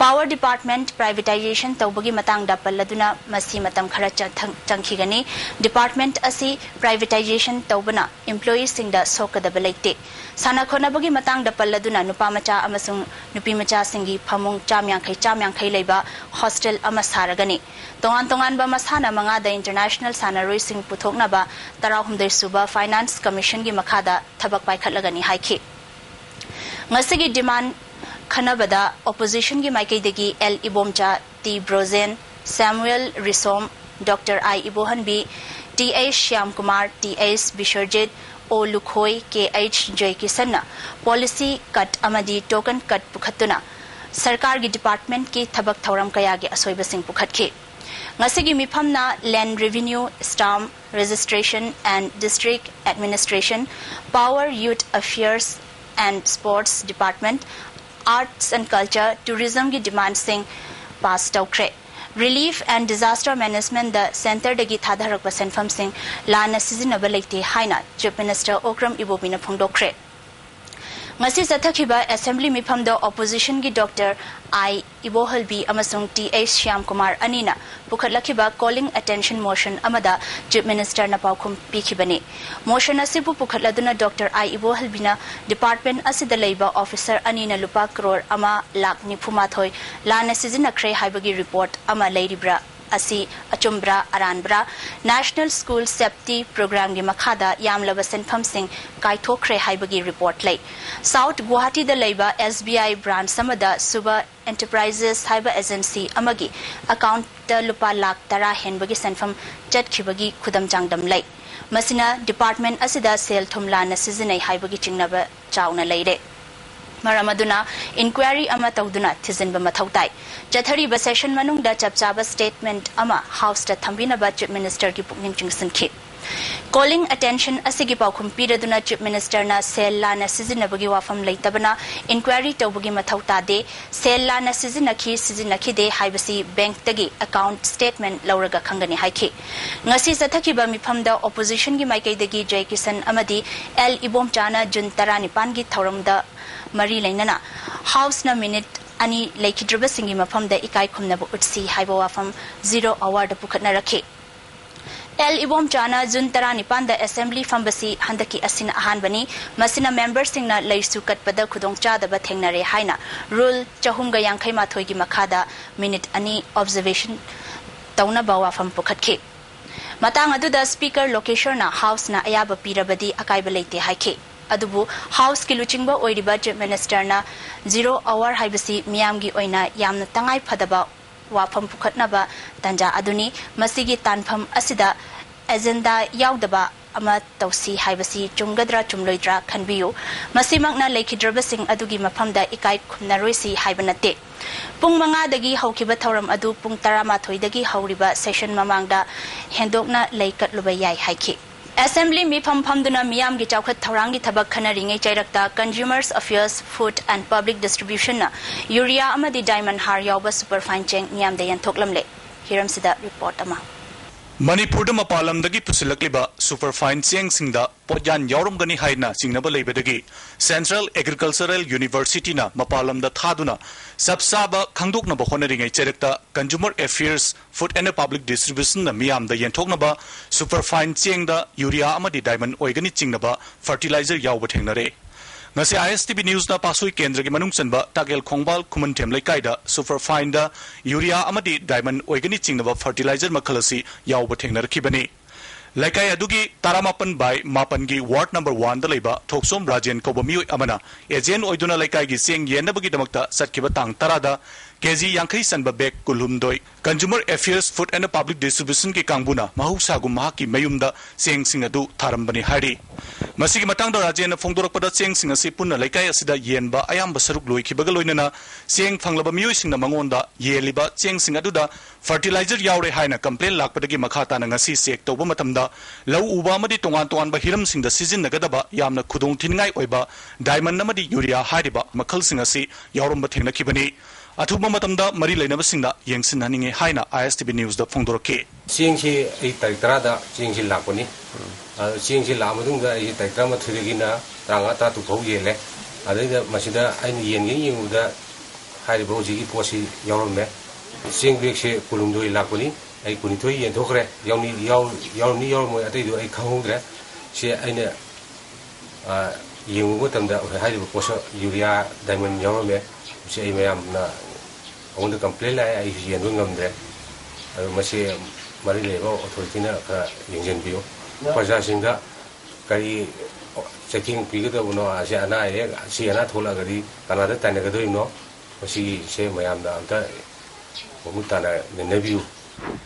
Power department privatization ꯇꯧꯕꯒꯤ ꯃꯇꯥꯡꯗ ꯄꯜꯂꯗꯨꯅ ꯃꯁꯤ ꯃꯇꯝ ꯈꯔ ꯆꯪ-, ꯆꯪꯈꯤꯒꯅꯤ꯫ Department ꯑꯁꯤ privatization ꯇꯧꯕꯅ employeeꯁꯤꯡꯗ ꯁꯣꯛꯀꯗꯕ ꯂꯩꯇꯦ꯫ ꯁꯥꯟꯅ ꯈꯣꯠꯅꯕꯒꯤ ꯃꯇꯥꯡꯗ ꯄꯜꯂꯗꯨꯅ ꯅꯨꯄꯥ ꯃꯆꯥ ꯑꯃꯁꯨꯡ ꯅꯨꯄꯤ ꯃꯆꯥꯁꯤꯡꯒꯤ ꯐꯃꯨꯡ ꯆꯥꯝ ꯌꯥꯡꯈꯩ, ꯆꯥꯝ ꯌꯥꯡꯈꯩ ꯂꯩꯕ hostel ꯑꯃ ꯁꯥꯔꯒꯅꯤ꯫ ꯇꯣꯉꯥꯟ ꯇꯣꯉꯥꯟꯕ ꯃꯁꯥꯟꯅ ꯃꯉꯥꯗ international ꯁꯥꯟꯅꯔꯣꯏꯁꯤꯡ ꯄꯨꯊꯣꯛꯅꯕ ꯇꯔꯥꯍꯨꯝꯗꯣꯏ ꯁꯨꯕ Finance Commissionꯒꯤ ꯃꯈꯥꯗ ꯊꯕꯛ ꯄꯥꯏꯈꯠꯂꯒꯅꯤ ꯍꯥꯏꯈꯤ꯫ ꯉꯁꯤꯒꯤ demand ꯈꯟꯅꯕꯗ oppositionꯒꯤ ꯃꯥꯏꯀꯩꯗꯒꯤ L Ibomcha, T Brojen, Samuel ꯔꯤꯁꯣꯝ, Doctor I Ibohanbi, Th Shyamkumar, Th ꯕꯤꯁ꯭ꯋꯔꯖꯤꯠ, O Lukhoi, Kh ꯖꯣꯏꯀꯤꯁꯟꯅ policy cut ꯑꯃꯗꯤ token cut ꯄꯨꯈꯠꯇꯨꯅ ꯁꯔꯀꯥꯔꯒꯤ departmentꯀꯤ ꯊꯕꯛ ꯊꯧꯔꯝ ꯀꯌꯥꯒꯤ ꯑꯁꯣꯏꯕꯁꯤꯡ ꯄꯨꯈꯠꯈꯤ꯫ ꯉꯁꯤꯒꯤ ꯃꯤꯐꯝꯅ Land Revenue, Stamp Registration and District Administration, Power, Youth Affairs and Sports Department, Arts and Culture, Tourismꯒꯤ demandꯁꯤꯡ pass ꯇꯧꯈ꯭ꯔꯦ꯫ Relief and Disaster Managementꯗ Centreꯗꯒꯤ ꯊꯥꯗꯔꯛꯄ ꯁꯦꯟꯐꯝꯁꯤꯡ ꯂꯥꯟꯅ ꯁꯤꯖꯤꯟꯅꯕ ꯂꯩꯇꯦ ꯍꯥꯏꯅ Chief Minister ꯑꯣꯀ꯭ꯔꯝ ꯏꯕꯣꯕꯤꯅ ꯐꯣꯡꯗꯣꯛꯈ꯭ꯔꯦ꯫ ꯉꯁꯤ ꯆꯠꯊꯈꯤꯕ Assembly ꯃꯤꯐꯝꯗ Oppositionꯒꯤ Doctor I ꯏꯕꯣꯍꯜꯕꯤ ꯑꯃꯁꯨꯡ Th ꯁ꯭ꯌꯥꯝꯀꯨꯃꯥꯔ ꯑꯅꯤꯅ ꯄꯨꯈꯠꯂꯛꯈꯤꯕ Calling Attention Motion ꯑꯃꯗ Chief Ministerꯅ ꯄꯥꯎꯈꯨꯝ ꯄꯤꯈꯤꯕꯅꯤ꯫ Motion ꯑꯁꯤꯕꯨ ꯄꯨꯈꯠꯂꯗꯨꯅ Doctor I ꯏꯕꯣꯍꯜꯕꯤꯅ department ꯑꯁꯤꯗ ꯂꯩꯕ officer ꯑꯅꯤꯅ ꯂꯨꯄꯥ ꯀ꯭ꯔꯣꯔ ꯑꯃ ꯂꯥꯈ ꯅꯤꯐꯨ ꯃꯥꯊꯣꯏ ꯂꯥꯟꯅ ꯁꯤꯖꯤꯟꯅꯈ꯭ꯔꯦ ꯍꯥꯏꯕꯒꯤ report ꯑꯃ ꯂꯩꯔꯤꯕ꯭ꯔꯥ ꯑꯁꯤ ꯑꯆꯨꯝꯕ꯭ꯔꯥ ꯑꯔꯥꯟꯕ꯭ꯔꯥ? National School Safety Programmeꯒꯤ ꯃꯈꯥꯗ ꯌꯥꯝꯂꯕ ꯁꯦꯟꯐꯝꯁꯤꯡ ꯀꯥꯏꯊꯣꯛꯈ꯭ꯔꯦ ꯍꯥꯏꯕꯒꯤ report ꯂꯩ꯫ South ꯒꯨꯋꯥꯍꯥꯇꯤꯗ ꯂꯩꯕ S B I branch ꯑꯃꯗ ꯁꯨꯕ Enterprises ꯍꯥꯏꯕ agency ꯑꯃꯒꯤ accountꯇ ꯂꯨꯄꯥ ꯂꯥꯈ ꯇꯔꯥ ꯍꯦꯟꯕꯒꯤ ꯁꯦꯟꯐꯝ ꯆꯠꯈꯤꯕꯒꯤ ꯈꯨꯗꯝ ꯆꯥꯡꯗꯝ ꯂꯩ꯫ ꯃꯁꯤꯅ department ꯑꯁꯤꯗ ꯁꯦꯜ ꯊꯨꯝ ꯂꯥꯟꯅ ꯁꯤꯖꯤꯟꯅꯩ ꯍꯥꯏꯕꯒꯤ ꯆꯤꯡꯅꯕ ꯆꯥꯎꯅ ꯂꯩꯔꯦ꯫ ꯃꯔꯝ ꯑꯗꯨꯅ inquiry ꯑꯃ ꯇꯧꯗꯨꯅ ꯊꯤꯖꯤꯟꯕ ꯃꯊꯧ ꯇꯥꯏ꯫ ꯆꯠꯊꯔꯤꯕ session ꯃꯅꯨꯡꯗ ꯆꯞ ꯆꯥꯕ statement ꯑꯃ Houseꯇ ꯊꯝꯕꯤꯅꯕ Chief Ministerꯒꯤ ꯄꯨꯛꯅꯤꯡ ꯆꯤꯡꯁꯤꯟꯈꯤ꯫ Calling Attention ꯑꯁꯤꯒꯤ ꯄꯥꯎꯈꯨꯝ ꯄꯤꯔꯗꯨꯅ Chief Ministerꯅ ꯁꯦꯜ ꯂꯥꯟꯅ ꯁꯤꯖꯤꯟꯅꯕꯒꯤ ꯋꯥꯐꯝ ꯂꯩꯇꯕꯅ inquiry ꯇꯧꯕꯒꯤ ꯃꯊꯧ ꯇꯥꯗꯦ, ꯁꯦꯜ ꯂꯥꯟꯅ ꯁꯤꯖꯤꯟꯅꯈꯤ, ꯁꯤꯖꯤꯟꯅꯈꯤꯗꯦ ꯍꯥꯏꯕꯁꯤ bankꯇꯒꯤ account statement ꯂꯧꯔꯒ ꯈꯪꯒꯅꯤ ꯍꯥꯏꯈꯤ꯫ ꯉꯁꯤ ꯆꯠꯊꯈꯤꯕ ꯃꯤꯐꯝꯗ Oppositionꯒꯤ ꯃꯥꯏꯀꯩꯗꯒꯤ J Kishan ꯑꯃꯗꯤ L ꯏꯕꯣꯝꯆꯥꯅ June ꯇꯔꯥꯅꯤꯄꯥꯟꯒꯤ ꯊꯧꯔꯝꯗ ꯃꯔꯤ ꯂꯩꯅꯅ Houseꯅ minute ꯑꯅꯤ ꯂꯩꯈꯤꯗ꯭ꯔꯕꯁꯤꯡꯒꯤ ꯃꯐꯝꯗ ꯏꯀꯥꯏ ꯈꯨꯝꯅꯕ ꯎꯠꯁꯤ ꯍꯥꯏꯕ ꯋꯥꯐꯝ Zero Hourꯗ ꯄꯨꯈꯠꯅꯔꯛꯈꯤ꯫ L ꯏꯕꯣꯝꯆꯥꯅ June ꯇꯔꯥꯅꯤꯄꯥꯟꯗ Assembly ꯐꯝꯕꯁꯤ ꯍꯟꯗꯛꯀꯤ ꯑꯁꯤꯅ ꯑꯍꯥꯟꯕꯅꯤ꯫ ꯃꯁꯤꯅ memberꯁꯤꯡꯅ ꯂꯩꯁꯨ ꯀꯠꯄꯗ ꯈꯨꯗꯣꯡꯆꯥꯗꯕ ꯊꯦꯡꯅꯔꯦ ꯍꯥꯏꯅ Rule ꯆꯍꯨꯝꯒ ꯌꯥꯡꯈꯩ ꯃꯥꯊꯣꯏꯒꯤ ꯃꯈꯥꯗ minute ꯑꯅꯤ observation ꯇꯧꯅꯕ ꯋꯥꯐꯝ ꯄꯨꯈꯠꯈꯤ꯫ ꯃꯇꯥꯡ ꯑꯗꯨꯗ Speaker ꯂꯣꯀꯦꯁ꯭ꯋꯔꯅ Houseꯅ ꯑꯌꯥꯕ ꯄꯤꯔꯕꯗꯤ ꯑꯀꯥꯏꯕ ꯂꯩꯇꯦ ꯍꯥꯏꯈꯤ꯫ ꯑꯗꯨꯕꯨ Houseꯀꯤ ꯂꯨꯆꯤꯡꯕ ꯑꯣꯏꯔꯤꯕ Chief Ministerꯅ Zero Hour ꯍꯥꯏꯕꯁꯤ ꯃꯤꯌꯥꯝꯒꯤ ꯑꯣꯏꯅ ꯌꯥꯝꯅ ꯇꯉꯥꯏ ꯐꯗꯕ ꯋꯥꯐꯝ ꯄꯨꯈꯠꯅꯕ ꯇꯥꯟꯖꯥ ꯑꯗꯨꯅꯤ꯫ ꯃꯁꯤꯒꯤ ꯇꯥꯟꯐꯝ ꯑꯁꯤꯗ agenda ꯌꯥꯎꯗꯕ ꯑꯃ ꯇꯧꯁꯤ ꯍꯥꯏꯕꯁꯤ ꯆꯨꯝꯒꯗ꯭ꯔꯥ ꯆꯨꯝꯂꯣꯏꯗ꯭ꯔꯥ ꯈꯟꯕꯤꯌꯨ꯫ ꯃꯁꯤꯃꯛꯅ ꯂꯩꯈꯤꯗ꯭ꯔꯕꯁꯤꯡ ꯑꯗꯨꯒꯤ ꯃꯐꯝꯗ ꯏꯀꯥꯏ ꯈꯨꯝꯅꯔꯣꯏꯁꯤ ꯍꯥꯏꯕ ꯅꯠꯇꯦ꯫ ꯄꯨꯡ ꯃꯉꯥꯗꯒꯤ ꯍꯧꯈꯤꯕ ꯊꯧꯔꯝ ꯑꯗꯨ ꯄꯨꯡ ꯇꯔꯥꯃꯥꯊꯣꯏꯗꯒꯤ ꯍꯧꯔꯤꯕ session ꯃꯃꯥꯡꯗ ꯍꯦꯟꯗꯣꯛꯅ ꯂꯩ ꯀꯠꯂꯨꯕ ꯌꯥꯏ ꯍꯥꯏꯈꯤ꯫ ꯑꯦꯁꯦꯝꯕ꯭ꯂꯤ ꯃꯤꯐꯝ ꯐꯝꯗꯨꯅ ꯃꯤꯌꯥꯝꯒꯤ ꯆꯥꯎꯈꯠ ꯊꯧꯔꯥꯡꯒꯤ ꯊꯕꯛ ꯈꯟꯅꯔꯤꯉꯩ ꯆꯩꯔꯛꯇ Consumers Affairs, Food and Public Distribution ꯅ ꯌꯨꯔꯤꯌꯥ ꯑꯃꯗꯤ ꯗꯥꯏꯃꯟ ꯍꯥꯔ ꯌꯥꯎꯕ ꯁꯨꯄꯔꯐꯥꯏꯟ ꯆꯦꯡ ꯃꯤꯌꯥꯝꯗ ꯌꯦꯟꯊꯣꯛꯂꯝꯂꯦ꯫ ꯍꯤꯔꯝꯁꯤꯗ ꯔꯤꯄꯣꯔꯠ ꯑꯃ꯫ ꯃꯅꯤꯄꯨꯔꯗ ꯃꯄꯥꯟ ꯂꯝꯗꯒꯤ ꯄꯨꯁꯤꯜꯂꯛꯂꯤꯕ ꯁꯨꯄꯔꯐꯥꯏꯟ ꯆꯦꯡꯁꯤꯡꯗ ꯄꯣꯠꯌꯥꯟ ꯌꯥꯎꯔꯝꯒꯅꯤ ꯍꯥꯏꯅ ꯆꯤꯡꯅꯕ ꯂꯩꯕꯗꯒꯤ Central Agricultural University ꯅ ꯃꯄꯥꯟ ꯂꯝꯗ ꯊꯥꯗꯨꯅ ꯆꯞ ꯆꯥꯕ ꯈꯪꯗꯣꯛꯅꯕ ꯍꯣꯠꯅꯔꯤꯉꯩ ꯆꯩꯔꯛꯇ Consumer Affairs, Food and Public Distribution ꯅ ꯃꯤꯌꯥꯝꯗ ꯌꯦꯟꯊꯣꯛꯅꯕ ꯁꯨꯄꯔꯐꯥꯏꯟ ꯆꯦꯡꯗ ꯌꯨꯔꯤꯌꯥ ꯑꯃꯗꯤ ꯗꯥꯏꯃꯟ ꯑꯣꯏꯒꯅꯤ ꯆꯤꯡꯅꯕ ꯐꯔꯇꯤꯂꯥꯏꯖꯔ ꯌꯥꯎꯕ ꯊꯦꯡꯅꯔꯦ꯫ ꯉꯁꯤ ISTV News ꯅ ꯄꯥꯠꯁꯣꯏ ꯀꯦꯟꯗ꯭ꯔꯒꯤ ꯃꯅꯨꯡ ꯆꯟꯕ ꯇꯥꯀꯦꯜ ꯈꯣꯡꯕꯥꯜ ꯈꯨꯃꯟꯊꯦꯝ ꯂꯩꯀꯥꯏꯗ ꯁꯨꯄꯔꯐꯥꯏꯟꯗ ꯌꯨꯔꯤꯌꯥ ꯑꯃꯗꯤ ꯗꯥꯏꯃꯟ ꯑꯣꯏꯒꯅꯤ ꯆꯤꯡꯅꯕ ꯐꯔꯇꯤꯂꯥꯏꯖꯔ ꯃꯈꯜ ꯑꯁꯤ ꯌꯥꯎꯕ ꯊꯦꯡꯅꯔꯛꯈꯤꯕꯅꯤ꯫ ꯂꯩꯀꯥꯏ ꯑꯗꯨꯒꯤ ꯇꯔꯥꯃꯥꯄꯟ ꯕꯥꯏ ꯃꯥꯄꯟꯒꯤ ꯋꯥꯔꯗ ꯅꯝꯕꯔ ꯋꯥꯟꯗ ꯂꯩꯕ ꯊꯣꯛꯆꯣꯝ ꯔꯥꯖꯦꯟ ꯀꯧꯕ ꯃꯤꯑꯣꯏ ꯑꯃꯅ ꯑꯦꯖꯦꯟ ꯑꯣꯏꯗꯨꯅ ꯂꯩꯀꯥꯏꯒꯤ ꯆꯦꯡ ꯌꯦꯟꯅꯕꯒꯤꯗꯃꯛꯇ ꯆꯠꯈꯤꯕ ꯇꯥꯡ ꯇꯔꯥꯗ ꯀꯦꯖꯤ ꯌꯥꯡꯈꯩ ꯆꯟꯕ ꯕꯦꯒ ꯀꯨꯟꯍꯨꯝꯗꯣꯏ Consumer Affairs, Food and Public Distribution ꯒꯤ ꯀꯥꯡꯕꯨꯅ ꯃꯍꯧꯁꯥꯒꯨꯝ ꯃꯍꯥꯛꯀꯤ ꯃꯌꯨꯝꯗ ꯆꯦꯡꯁꯤꯡ ꯑꯗꯨ ꯊꯥꯔꯝꯕꯅꯤ ꯍꯥꯏꯔꯤ꯫ ꯃꯁꯤꯒꯤ ꯃꯇꯥꯡꯗ ꯔꯥꯖꯦꯟꯅ ꯐꯣꯡꯗꯣꯔꯛꯄꯗ, ꯆꯦꯡꯁꯤꯡ ꯑꯁꯤ ꯄꯨꯟꯅ ꯂꯩꯀꯥꯏ ꯑꯁꯤꯗ ꯌꯦꯟꯕ ꯑꯌꯥꯝꯕ ꯁꯔꯨꯛ ꯂꯣꯏꯈꯤꯕꯒ ꯂꯣꯏꯅꯅ ꯆꯦꯡ ꯐꯪꯂꯕ ꯃꯤꯑꯣꯏꯁꯤꯡꯅ ꯃꯉꯣꯟꯗ ꯌꯦꯜꯂꯤꯕ ꯆꯦꯡꯁꯤꯡ ꯑꯗꯨꯗ ꯐꯔꯇꯤꯂꯥꯏꯖꯔ ꯌꯥꯎꯔꯦ ꯍꯥꯏꯅ ꯀꯝꯄ꯭ꯂꯦꯟ ꯂꯥꯛꯄꯗꯒꯤ ꯃꯈꯥ ꯇꯥꯅ ꯉꯁꯤ ꯆꯦꯛ ꯇꯧꯕ ꯃꯇꯝꯗ ꯂꯧ ꯎꯕ ꯑꯃꯗꯤ ꯇꯣꯉꯥꯟ ꯇꯣꯉꯥꯟꯕ ꯍꯤꯔꯝꯁꯤꯡꯗ ꯁꯤꯖꯤꯟꯅꯒꯗꯕ ꯌꯥꯝꯅ ꯈꯨꯗꯣꯡ ꯊꯤꯅꯤꯡꯉꯥꯏ ꯑꯣꯏꯕ ꯗꯥꯏꯃꯟ ꯑꯃꯗꯤ ꯌꯨꯔꯤꯌꯥ ꯍꯥꯏꯔꯤꯕ ꯃꯈꯜꯁꯤꯡ ꯑꯁꯤ ꯌꯥꯎꯔꯝꯕ ꯊꯦꯡꯅꯈꯤꯕꯅꯤ꯫ ꯑꯊꯨꯕ ꯃꯇꯝꯗ ꯃꯔꯤ ꯂꯩꯅꯕꯁꯤꯡꯅ ꯌꯦꯡꯁꯤꯟꯍꯟꯅꯤꯡꯉꯤ ꯍꯥꯏꯅ ISTV News ꯗ ꯐꯣꯡꯗꯣꯔꯛꯈꯤ꯫ ꯆꯦꯡꯁꯤ ꯑꯩ ꯇꯥꯔꯤꯛ ꯇꯔꯥꯗ ꯆꯦꯡꯁꯤ ꯂꯥꯛꯄꯅꯤ꯫ ꯑꯗꯣ ꯆꯦꯡꯁꯤ ꯂꯥꯛꯑ ꯃꯇꯨꯡꯗ ꯑꯩꯁꯤ ꯇꯥꯔꯤꯛ ꯇꯔꯥꯃꯥꯊꯣꯏꯗꯒꯤꯅ ꯇꯔꯥꯃꯉꯥ, ꯇꯔꯥꯇꯔꯨꯛ ꯐꯥꯎ ꯌꯦꯜꯂꯦ꯫ ꯑꯗꯩꯗ ꯃꯁꯤꯗ ꯑꯩꯅ ꯌꯦꯟꯒꯦ ꯌꯦꯡꯕꯗ ꯍꯥꯏꯔꯤꯕ ꯍꯧꯖꯤꯛꯀꯤ ꯄꯣꯠꯁꯤ ꯌꯥꯎꯔꯝꯃꯦ꯫ ꯆꯦꯡ ꯕꯦꯒꯁꯦ ꯀꯨꯟꯍꯨꯝꯗꯣꯏ ꯂꯥꯛꯄꯅꯤ꯫ ꯑꯩ ꯀꯨꯟꯅꯤꯊꯣꯏ ꯌꯦꯟꯊꯣꯛꯈ꯭ꯔꯦ꯫ ꯌꯥꯎꯅꯤ-, ꯌꯥꯎ-, ꯌꯥꯎꯔꯝꯅꯤ ꯌꯥꯎꯔꯝꯃꯣꯏ ꯑꯇꯩꯗꯣ ꯑꯩ ꯈꯪꯍꯧꯗ꯭ꯔꯦ꯫ ꯁꯤ ꯑꯩꯅ, ꯑ, ꯌꯦꯡꯉꯨꯕ ꯃꯇꯝꯗ ꯑꯩꯈꯣꯏ ꯍꯥꯏꯔꯤꯕ ꯄꯣꯠꯁꯛ ꯌꯨꯔꯤꯌꯥ ꯗꯥꯏꯃꯟ ꯌꯥꯎꯔꯝꯃꯦ꯫ ꯃꯁꯤ ꯑꯩ ꯃꯌꯥꯝꯅ ꯑꯩꯉꯣꯟꯗ ꯀꯝꯄ꯭ꯂꯦꯟ ꯂꯥꯛꯑꯦ, ꯑꯩꯁꯨ ꯌꯦꯟꯕ ꯉꯝꯗ꯭ꯔꯦ꯫ ꯑꯗꯨ ꯃꯁꯤ ꯃꯔꯤ ꯂꯩꯅꯕ ꯑꯣꯊꯣꯔꯤꯇꯤꯅ ꯈꯔ ꯌꯦꯡꯁꯤꯟꯕꯤꯌꯨ꯫ ꯄ꯭ꯔꯖꯥꯁꯤꯡꯗ ꯀꯔꯤ ꯆꯩꯊꯦꯡ ꯄꯤꯒꯗꯕꯅꯣ, ꯑꯁꯤ ꯑꯅꯥ ꯑꯌꯦꯛ, ꯑꯁꯤ ꯑꯅꯥ ꯊꯣꯛꯂꯛꯑꯒꯗꯤ ꯀꯅꯥꯗ ꯇꯥꯏꯅꯒꯗꯣꯏꯅꯣ? ꯃꯁꯤꯒꯤꯁꯦ ꯃꯌꯥꯝꯅ ꯑꯝꯇ ꯃꯃꯨꯠ ꯇꯥꯅ ꯅꯩꯅꯕꯤꯌꯨ꯫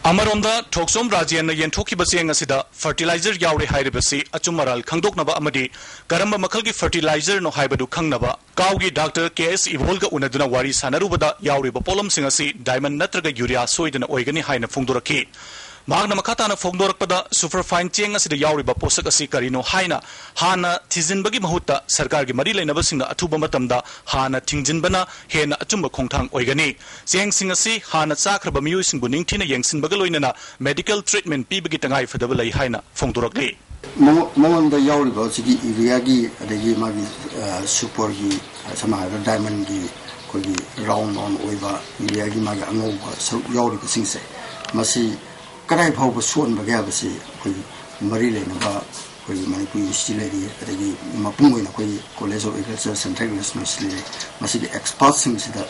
ꯑꯃꯔꯣꯝꯗ, ꯊꯣꯛꯆꯣꯝ ꯔꯥꯖꯦꯟꯅ ꯌꯦꯟꯊꯣꯛꯈꯤꯕ ꯆꯦꯡ ꯑꯁꯤꯗ ꯐꯔꯇꯤꯂꯥꯏꯖꯔ ꯌꯥꯎꯔꯦ ꯍꯥꯏꯔꯤꯕꯁꯤ ꯑꯆꯨꯝ ꯑꯔꯥꯜ ꯈꯪꯗꯣꯛꯅꯕ ꯑꯃꯗꯤ ꯀꯔꯝꯕ ꯃꯈꯜꯒꯤ ꯐꯔꯇꯤꯂꯥꯏꯖꯔꯅꯣ ꯍꯥꯏꯕꯗꯨ ꯈꯪꯅꯕ ꯀꯥꯎꯒꯤ ꯗꯥꯛꯇꯔ ꯀꯦ ꯑꯦꯁ ꯏꯕꯣꯜꯒ ꯎꯅꯗꯨꯅ ꯋꯥꯔꯤ ꯁꯥꯟꯅꯔꯨꯕꯗ ꯌꯥꯎꯔꯤꯕ ꯄꯣꯠꯂꯝꯁꯤꯡ ꯑꯁꯤ ꯗꯥꯏꯃꯟ ꯅꯠꯇ꯭ꯔꯒ ꯌꯨꯔꯤꯌꯥ ꯁꯣꯏꯗꯅ ꯑꯣꯏꯒꯅꯤ ꯍꯥꯏꯅ ꯐꯣꯡꯗꯣꯔꯛꯈꯤ꯫ ꯃꯍꯥꯛꯅ ꯃꯈꯥ ꯇꯥꯅ ꯐꯣꯡꯗꯣꯔꯛꯄꯗ, ꯁꯨꯄꯔꯐꯥꯏꯟ ꯆꯦꯡ ꯑꯁꯤꯗ ꯌꯥꯎꯔꯤꯕ ꯄꯣꯠꯁꯛ ꯑꯁꯤ ꯀꯔꯤꯅꯣ ꯍꯥꯏꯅ ꯍꯥꯟꯅ ꯊꯤꯖꯤꯟꯕꯒꯤ ꯃꯍꯨꯠꯇ ꯁꯔꯀꯥꯔꯒꯤ ꯃꯔꯤ ꯂꯩꯅꯕꯁꯤꯡꯅ ꯑꯊꯨꯕ ꯃꯇꯝꯗ ꯍꯥꯟꯅ ꯊꯤꯡꯖꯤꯟꯕꯅ ꯍꯦꯟꯅ ꯑꯆꯨꯝꯕ ꯈꯣꯡꯊꯥꯡ ꯑꯣꯏꯒꯅꯤ꯫ ꯆꯦꯡꯁꯤꯡ ꯑꯁꯤ ꯍꯥꯟꯅ ꯆꯥꯈ꯭ꯔꯕ ꯃꯤꯑꯣꯏꯁꯤꯡꯕꯨ ꯅꯤꯡꯊꯤꯅ ꯌꯦꯡꯁꯤꯟꯕꯒ ꯂꯣꯏꯅꯅ ꯃꯦꯗꯤꯀꯦꯜ ꯇ꯭ꯔꯤꯠꯃꯦꯟ ꯄꯤꯕꯒꯤ ꯇꯉꯥꯏ ꯐꯗꯕ ꯂꯩ ꯍꯥꯏꯅ ꯐꯣꯡꯗꯣꯔꯛꯂꯤ꯫ ꯃꯉꯣ-, ꯃꯉꯣꯟꯗ ꯌꯥꯎꯔꯤꯕ ꯍꯧꯖꯤꯛꯀꯤ ꯌꯨꯔꯤꯌꯥꯒꯤ, ꯑꯗꯒꯤ ꯃꯥꯒꯤ, ꯑ, ꯁꯨꯄꯔꯒꯤ, ꯑ, ꯁꯝꯅ ꯍꯥꯏꯔꯕꯗ ꯗꯥꯏꯃꯟꯒꯤ ꯑꯩꯈꯣꯏꯒꯤ ꯔꯥꯎꯟ ꯔꯥꯎꯟ ꯑꯣꯏꯕ ꯌꯨꯔꯤꯌꯥꯒꯤ ꯃꯥꯒꯤ ꯑꯉꯧꯕ ꯁꯔꯨꯛ ꯌꯥꯎꯔꯤꯕꯁꯤꯡꯁꯦ, ꯃꯁꯤ ꯀꯗꯥꯏ ꯐꯥꯎꯕ ꯁꯣꯛꯍꯟꯕꯒꯦ ꯍꯥꯏꯕꯁꯤ ꯑꯩꯈꯣꯏꯒꯤ ꯃꯔꯤ ꯂꯩꯅꯕ ꯑꯩꯈꯣꯏꯒꯤ ꯃꯅꯤꯄꯨꯔ ꯌꯨꯅꯤꯚꯔꯁꯤꯇꯤ ꯂꯩꯔꯤ, ꯑꯗꯒꯤ ꯃꯄꯨꯡ ꯑꯣꯏꯅ ꯑꯩꯈꯣꯏꯒꯤ college of agriculture, central university ꯂꯩꯔꯤ, ꯃꯁꯤꯒꯤ ꯑꯦꯛꯁꯄꯥꯔꯠꯁꯤꯡꯁꯤꯗ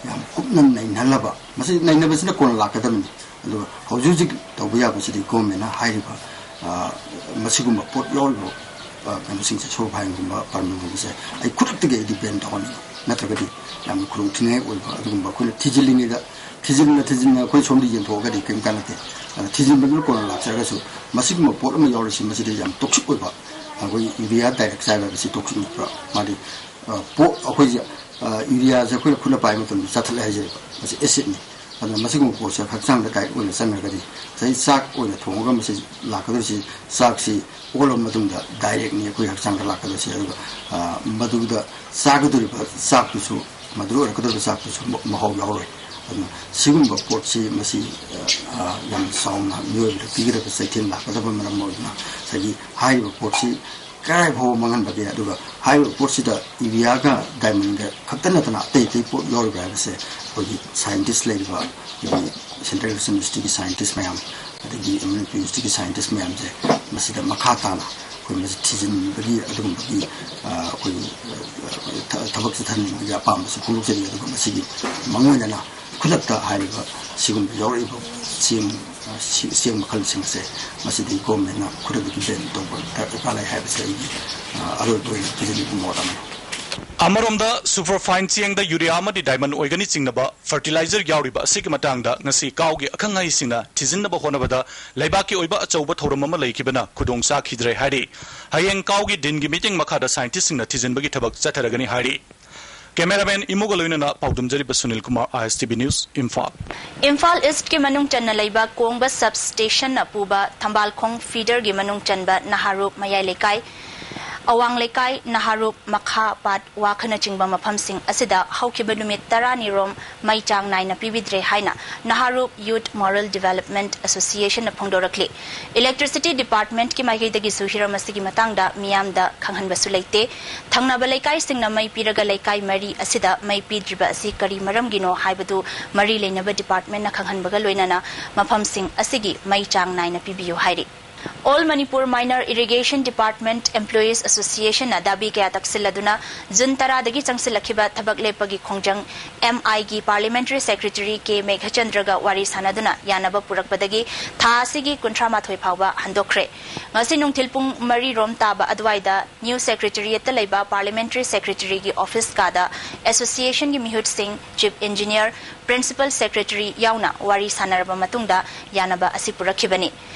ꯌꯥꯝ ꯀꯨꯞꯅ ꯅꯩꯅꯍꯜꯂꯕ, ꯃꯁꯤ ꯅꯩꯅꯕꯁꯤꯅ ꯀꯣꯟꯅ ꯂꯥꯛꯀꯗꯕꯅꯤ꯫ ꯑꯗꯨꯒ ꯍꯧꯖꯤꯛ ꯍꯧꯖꯤꯛ ꯇꯧꯕ ꯌꯥꯕꯁꯤꯗꯤ ꯒꯣꯔꯃꯦꯟꯅ ꯍꯥꯏꯔꯤꯕ, ꯑ, ꯃꯁꯤꯒꯨꯝꯕ ꯄꯣꯠ ꯌꯥꯎꯔꯤꯕ, ꯑ, ꯀꯩꯅꯣꯁꯤꯡꯁꯦ, ꯁꯣꯔ ꯐꯥꯏꯟꯒꯨꯝꯕ, ꯄꯔꯃꯤꯠꯒꯨꯝꯕꯁꯦ ꯑꯩ ꯈꯨꯗꯛꯇꯒꯤ ꯑꯩꯗꯤ ꯕꯦꯟ ꯇꯧꯍꯟꯅꯤꯡꯉꯤ꯫ ꯅꯠꯇ꯭ꯔꯒꯗꯤ ꯌꯥꯝꯅ ꯈꯨꯗꯣꯡꯊꯤꯅꯤꯡꯉꯥꯏ ꯑꯣꯏꯕ ꯑꯗꯨꯒꯨꯝꯕ ꯑꯩꯈꯣꯏꯅ ꯊꯤꯖꯤꯜꯂꯤꯉꯩꯗ, ꯊꯤꯖꯤꯟꯅ ꯊꯤꯖꯤꯟꯅ ꯑꯩꯈꯣꯏ ꯁꯣꯝꯗ ꯌꯦꯟꯊꯣꯛꯑꯒꯗꯤ ꯀꯔꯤꯝ ꯀꯥꯟꯅꯗꯦ꯫ ꯑꯗ ꯊꯤꯖꯤꯟꯕꯗꯨꯅ ꯀꯣꯟꯅ ꯂꯥꯛꯆꯔꯒꯁꯨ, ꯃꯁꯤꯒꯨꯝꯕ ꯄꯣꯠ ꯑꯃ ꯌꯥꯎꯔꯤꯁꯤ, ꯃꯁꯤꯗ ꯌꯥꯝ ꯇꯣꯛꯁꯤꯛ ꯑꯣꯏꯕ, ꯑꯩꯈꯣꯏꯒꯤ ꯌꯨꯔꯤꯌꯥ ꯗꯥꯏꯔꯦꯛ ꯆꯥꯏꯕ ꯍꯥꯏꯕꯁꯤ ꯇꯣꯛꯁꯤꯛ ꯅꯠꯇ꯭ꯔꯥ? ꯃꯥꯗꯤ, ꯑ, ꯄꯣꯠ ꯑꯩꯈꯣꯏꯁꯦ, ꯑ, ꯌꯨꯔꯤꯌꯥꯁꯦ ꯑꯩꯈꯣꯏꯅ ꯈꯨꯠꯅ ꯄꯥꯏꯕ ꯃꯇꯝꯗ ꯆꯥꯊꯠꯂꯦ ꯍꯥꯏꯖꯔꯤꯕ, ꯃꯁꯤ ꯑꯦꯁꯤꯠꯅꯤ꯫ ꯑꯗꯨꯅ ꯃꯁꯤꯒꯨꯝꯕ ꯄꯣꯠꯁꯦ ꯍꯛꯆꯥꯡꯗ ꯗꯥꯏꯔꯦꯛ ꯑꯣꯏꯅ ꯆꯪꯉꯒꯗꯤ, ꯉꯁꯥꯏ ꯆꯥꯛ ꯑꯣꯏꯅ ꯊꯣꯡꯉꯒ ꯃꯁꯤ ꯂꯥꯛꯀꯗꯧꯔꯤꯁꯤ, ꯆꯥꯛꯁꯤ ꯑꯣꯜꯂꯕ ꯃꯇꯨꯡꯗ ꯗꯥꯏꯔꯦꯛꯅꯤ ꯑꯩꯈꯣꯏ ꯍꯛꯆꯥꯡꯗ ꯂꯥꯛꯀꯗꯧꯔꯤꯁꯤ꯫ ꯑꯗꯨꯒ, ꯑ, ꯃꯗꯨꯗ ꯆꯥꯒꯗꯧꯔꯤꯕ ꯆꯥꯛꯇꯨꯁꯨ, ꯃꯗꯨꯗ ꯑꯣꯏꯔꯛꯀꯗꯧꯔꯤꯕ ꯆꯥꯛꯇꯨꯁꯨ ꯃ-, ꯃꯍꯥꯎ ꯌꯥꯎꯔꯣꯏ꯫ ꯑꯗꯨꯅ ꯁꯤꯒꯨꯝꯕ ꯄꯣꯠꯁꯤ ꯃꯁꯤ, ꯑ, ꯌꯥꯝ ꯆꯥꯎꯅ ꯃꯤꯑꯣꯏꯕꯗ ꯄꯤꯒꯗꯕ ꯆꯩꯊꯦꯡ ꯂꯥꯛꯀꯗꯕ ꯃꯔꯝ ꯑꯣꯏꯗꯨꯅ ꯉꯁꯥꯏꯒꯤ ꯍꯥꯏꯔꯤꯕ ꯄꯣꯠꯁꯤ ꯀꯗꯥꯏ ꯐꯥꯎꯕ ꯃꯥꯡꯍꯟꯕꯒꯦ, ꯑꯗꯨꯒ ꯍꯥꯏꯔꯤꯕ ꯄꯣꯠꯁꯤꯗ ꯌꯨꯔꯤꯌꯥꯒ ꯗꯥꯏꯃꯟꯒ ꯈꯛꯇ ꯅꯠꯇꯅ ꯑꯇꯩ ꯑꯇꯩ ꯄꯣꯠ ꯌꯥꯎꯔꯤꯕ꯭ꯔꯥ ꯍꯥꯏꯕꯁꯦ ꯑꯩꯈꯣꯏꯒꯤ ꯁꯥꯏꯟꯇꯤꯁ ꯂꯩꯔꯤꯕ, ꯑꯩꯈꯣꯏꯒꯤ ꯁꯦꯟꯇ꯭ꯔꯦꯜ ꯌꯨꯅꯤꯚꯔꯁꯤꯇꯤꯒꯤ ꯁꯥꯏꯟꯇꯤꯁ ꯃꯌꯥꯝ, ꯑꯗꯒꯤ ꯃꯅꯤꯄꯨꯔ ꯌꯨꯅꯤꯚꯔꯁꯤꯇꯤꯒꯤ ꯁꯥꯏꯟꯇꯤꯁ ꯃꯌꯥꯝꯁꯦ ꯃꯁꯤꯗ ꯃꯈꯥ ꯇꯥꯅ ꯑꯩꯈꯣꯏ ꯃꯁꯤ ꯊꯤꯖꯤꯟꯕꯒꯤ ꯑꯗꯨꯒꯨꯝꯕꯒꯤ, ꯑ, ꯑꯩꯈꯣꯏꯒꯤ, ꯑ, ꯊ-, ꯊꯕꯛ ꯆꯠꯊꯍꯟꯅꯤꯡꯕꯒꯤ ꯑꯄꯥꯝꯕꯁꯨ ꯐꯣꯡꯗꯣꯛꯆꯔꯤ꯫ ꯑꯗꯨꯒ ꯃꯁꯤꯒꯤ ꯃꯥꯡꯑꯣꯏꯅꯅ ꯈꯨꯗꯛꯇ ꯍꯥꯏꯔꯤꯕ ꯁꯤꯒꯨꯝꯕ ꯌꯥꯎꯔꯛꯏꯕ ꯆꯦꯡ, ꯑ, ꯁꯤ-, ꯆꯦꯡ ꯃꯈꯜꯁꯤꯡꯁꯦ ꯃꯁꯤꯗꯤ ꯒꯣꯔꯃꯦꯟꯅ ꯈꯨꯗꯛꯇꯒꯤ ꯕꯦꯟ ꯇꯧꯕ ꯗꯔꯀꯥꯔ ꯂꯩ ꯍꯥꯏꯕꯁꯦ ꯑꯩꯒꯤ, ꯑ, ꯑꯔꯣꯏꯕ ꯑꯣꯏꯅ ꯊꯤꯖꯤꯟꯕꯒꯤ ꯃꯣꯠ ꯑꯃꯅꯤ꯫ ꯑꯃꯔꯣꯝꯗ, ꯁꯨꯄꯔꯐꯥꯏꯟ ꯆꯦꯡꯗ ꯌꯨꯔꯤꯌꯥ ꯑꯃꯗꯤ ꯗꯥꯏꯃꯟ ꯑꯣꯏꯒꯅꯤ ꯆꯤꯡꯅꯕ ꯐꯔꯇꯤꯂꯥꯏꯖꯔ ꯌꯥꯎꯔꯤꯕ ꯑꯁꯤꯒꯤ ꯃꯇꯥꯡꯗ ꯉꯁꯤ ꯀꯥꯎꯒꯤ ꯑꯈꯪ ꯑꯍꯩꯁꯤꯡꯅ ꯊꯤꯖꯤꯟꯅꯕ ꯍꯣꯠꯅꯕꯗ ꯂꯩꯕꯥꯛꯀꯤ ꯑꯣꯏꯕ ꯑꯆꯧꯕ ꯊꯧꯔꯝ ꯑꯃ ꯂꯩꯈꯤꯕꯅ ꯈꯨꯗꯣꯡ ꯆꯥꯈꯤꯗ꯭ꯔꯦ ꯍꯥꯏꯔꯤ꯫ ꯍꯌꯦꯡ ꯀꯥꯎꯒꯤ ꯗꯤꯟꯒꯤ ꯃꯤꯇꯤꯡ ꯃꯈꯥꯗ ꯁꯥꯏꯟꯇꯤꯁꯁꯤꯡꯅ ꯊꯤꯖꯤꯟꯕꯒꯤ ꯊꯕꯛ ꯆꯠꯊꯔꯒꯅꯤ ꯍꯥꯏꯔꯤ꯫ ꯀꯦꯃꯦꯔꯥꯃꯦꯟ ꯏꯃꯨꯒ ꯂꯣꯏꯅꯅ ꯄꯥꯎꯗꯝꯖꯔꯤꯕ ꯁꯨꯅꯤꯜ ꯀꯨꯃꯥꯔ, ISTV News, ꯏꯝꯐꯥꯜ꯫ ꯏꯝꯐꯥꯜ ꯏꯁ꯭ꯠꯀꯤ ꯃꯅꯨꯡ ꯆꯟꯅ ꯂꯩꯕ ꯀꯣꯡꯕ ꯁꯕ ꯁ꯭ꯇꯦꯁꯟꯅ ꯄꯨꯕ ꯊꯝꯕꯥꯜꯈꯣꯡ ꯐꯤꯗꯔꯒꯤ ꯃꯅꯨꯡ ꯆꯟꯕ ꯅꯍꯥꯔꯨꯞ ꯃꯌꯥꯏ ꯂꯩꯀꯥꯏ, ꯑꯋꯥꯡ ꯂꯩꯀꯥꯏ, ꯅꯍꯥꯔꯨꯞ ꯃꯈꯥ ꯄꯥꯠ ꯋꯥꯈꯅꯆꯤꯡꯕ ꯃꯐꯝꯁꯤꯡ ꯑꯁꯤꯗ ꯍꯧꯈꯤꯕ ꯅꯨꯃꯤꯠ ꯇꯔꯥꯅꯤꯔꯣꯝ ꯃꯩ ꯆꯥꯡ ꯅꯥꯏꯅ ꯄꯤꯕꯤꯗ꯭ꯔꯦ ꯍꯥꯏꯅ ꯅꯍꯥꯔꯨꯞ Youth Moral Development Associationꯅ ꯐꯣꯡꯗꯣꯔꯛꯂꯤ꯫ Electricity Departmentꯀꯤ ꯃꯥꯏꯀꯩꯗꯒꯤꯁꯨ ꯍꯤꯔꯝ ꯑꯁꯤꯒꯤ ꯃꯇꯥꯡꯗ ꯃꯤꯌꯥꯝꯗ ꯈꯪꯍꯟꯕꯁꯨ ꯂꯩꯇꯦ꯫ ꯊꯪꯅꯕ ꯂꯩꯀꯥꯏꯁꯤꯡꯅ ꯃꯩ ꯄꯤꯔꯒ ꯂꯩꯀꯥꯏ ꯃꯔꯤ ꯑꯁꯤꯗ ꯃꯩ ꯄꯤꯗ꯭ꯔꯤꯕ ꯑꯁꯤ ꯀꯔꯤ ꯃꯔꯝꯒꯤꯅꯣ ꯍꯥꯏꯕꯗꯨ ꯃꯔꯤ ꯂꯩꯅꯕ departmentꯅ ꯈꯪꯍꯟꯕꯒ ꯂꯣꯏꯅꯅ ꯃꯐꯝꯁꯤꯡ ꯑꯁꯤꯒꯤ ꯃꯩ ꯆꯥꯡ ꯅꯥꯏꯅ ꯄꯤꯕꯤꯌꯨ ꯍꯥꯏꯔꯤ꯫ All Manipur Minor Irrigation Department Employees Associationꯅ ꯗꯥꯕꯤ ꯀꯌꯥ ꯇꯛꯁꯤꯜꯂꯗꯨꯅ ꯖꯨꯟ ꯇꯔꯥꯗꯒꯤ ꯆꯪꯁꯤꯜꯂꯛꯈꯤꯕ ꯊꯕꯛ ꯂꯦꯞꯄꯒꯤ ꯈꯣꯡꯖꯪ MIꯒꯤ Parliamentary Secretary ꯀꯦ ꯃꯦꯘꯆꯟꯗ꯭ꯔꯒ ꯋꯥꯔꯤ ꯁꯥꯟꯅꯗꯨꯅ ꯌꯥꯅꯕ ꯄꯨꯔꯛꯄꯗꯒꯤ ꯊꯥ ꯑꯁꯤꯒꯤ ꯀꯨꯟꯊ꯭ꯔꯥ ꯃꯥꯊꯣꯏ ꯐꯥꯎꯕ ꯍꯟꯗꯣꯛꯈ꯭ꯔꯦ꯫ ꯉꯁꯤ ꯅꯨꯡꯊꯤꯜ ꯄꯨꯡ ꯃꯔꯤ ꯔꯣꯝ ꯇꯥꯕ ꯑꯗꯨꯋꯥꯏꯗ New Secretariatꯇ ꯂꯩꯕ Parliamentary Secretaryꯒꯤ office ꯀꯥꯗ Associationꯒꯤ ꯃꯤꯍꯨꯠꯁꯤꯡ, Chief Engineer, Principal Secretary ꯌꯥꯎꯅ ꯋꯥꯔꯤ ꯁꯥꯟꯅꯔꯕ ꯃꯇꯨꯡꯗ ꯌꯥꯅꯕ ꯑꯁꯤ ꯄꯨꯔꯛꯈꯤꯕꯅꯤ꯫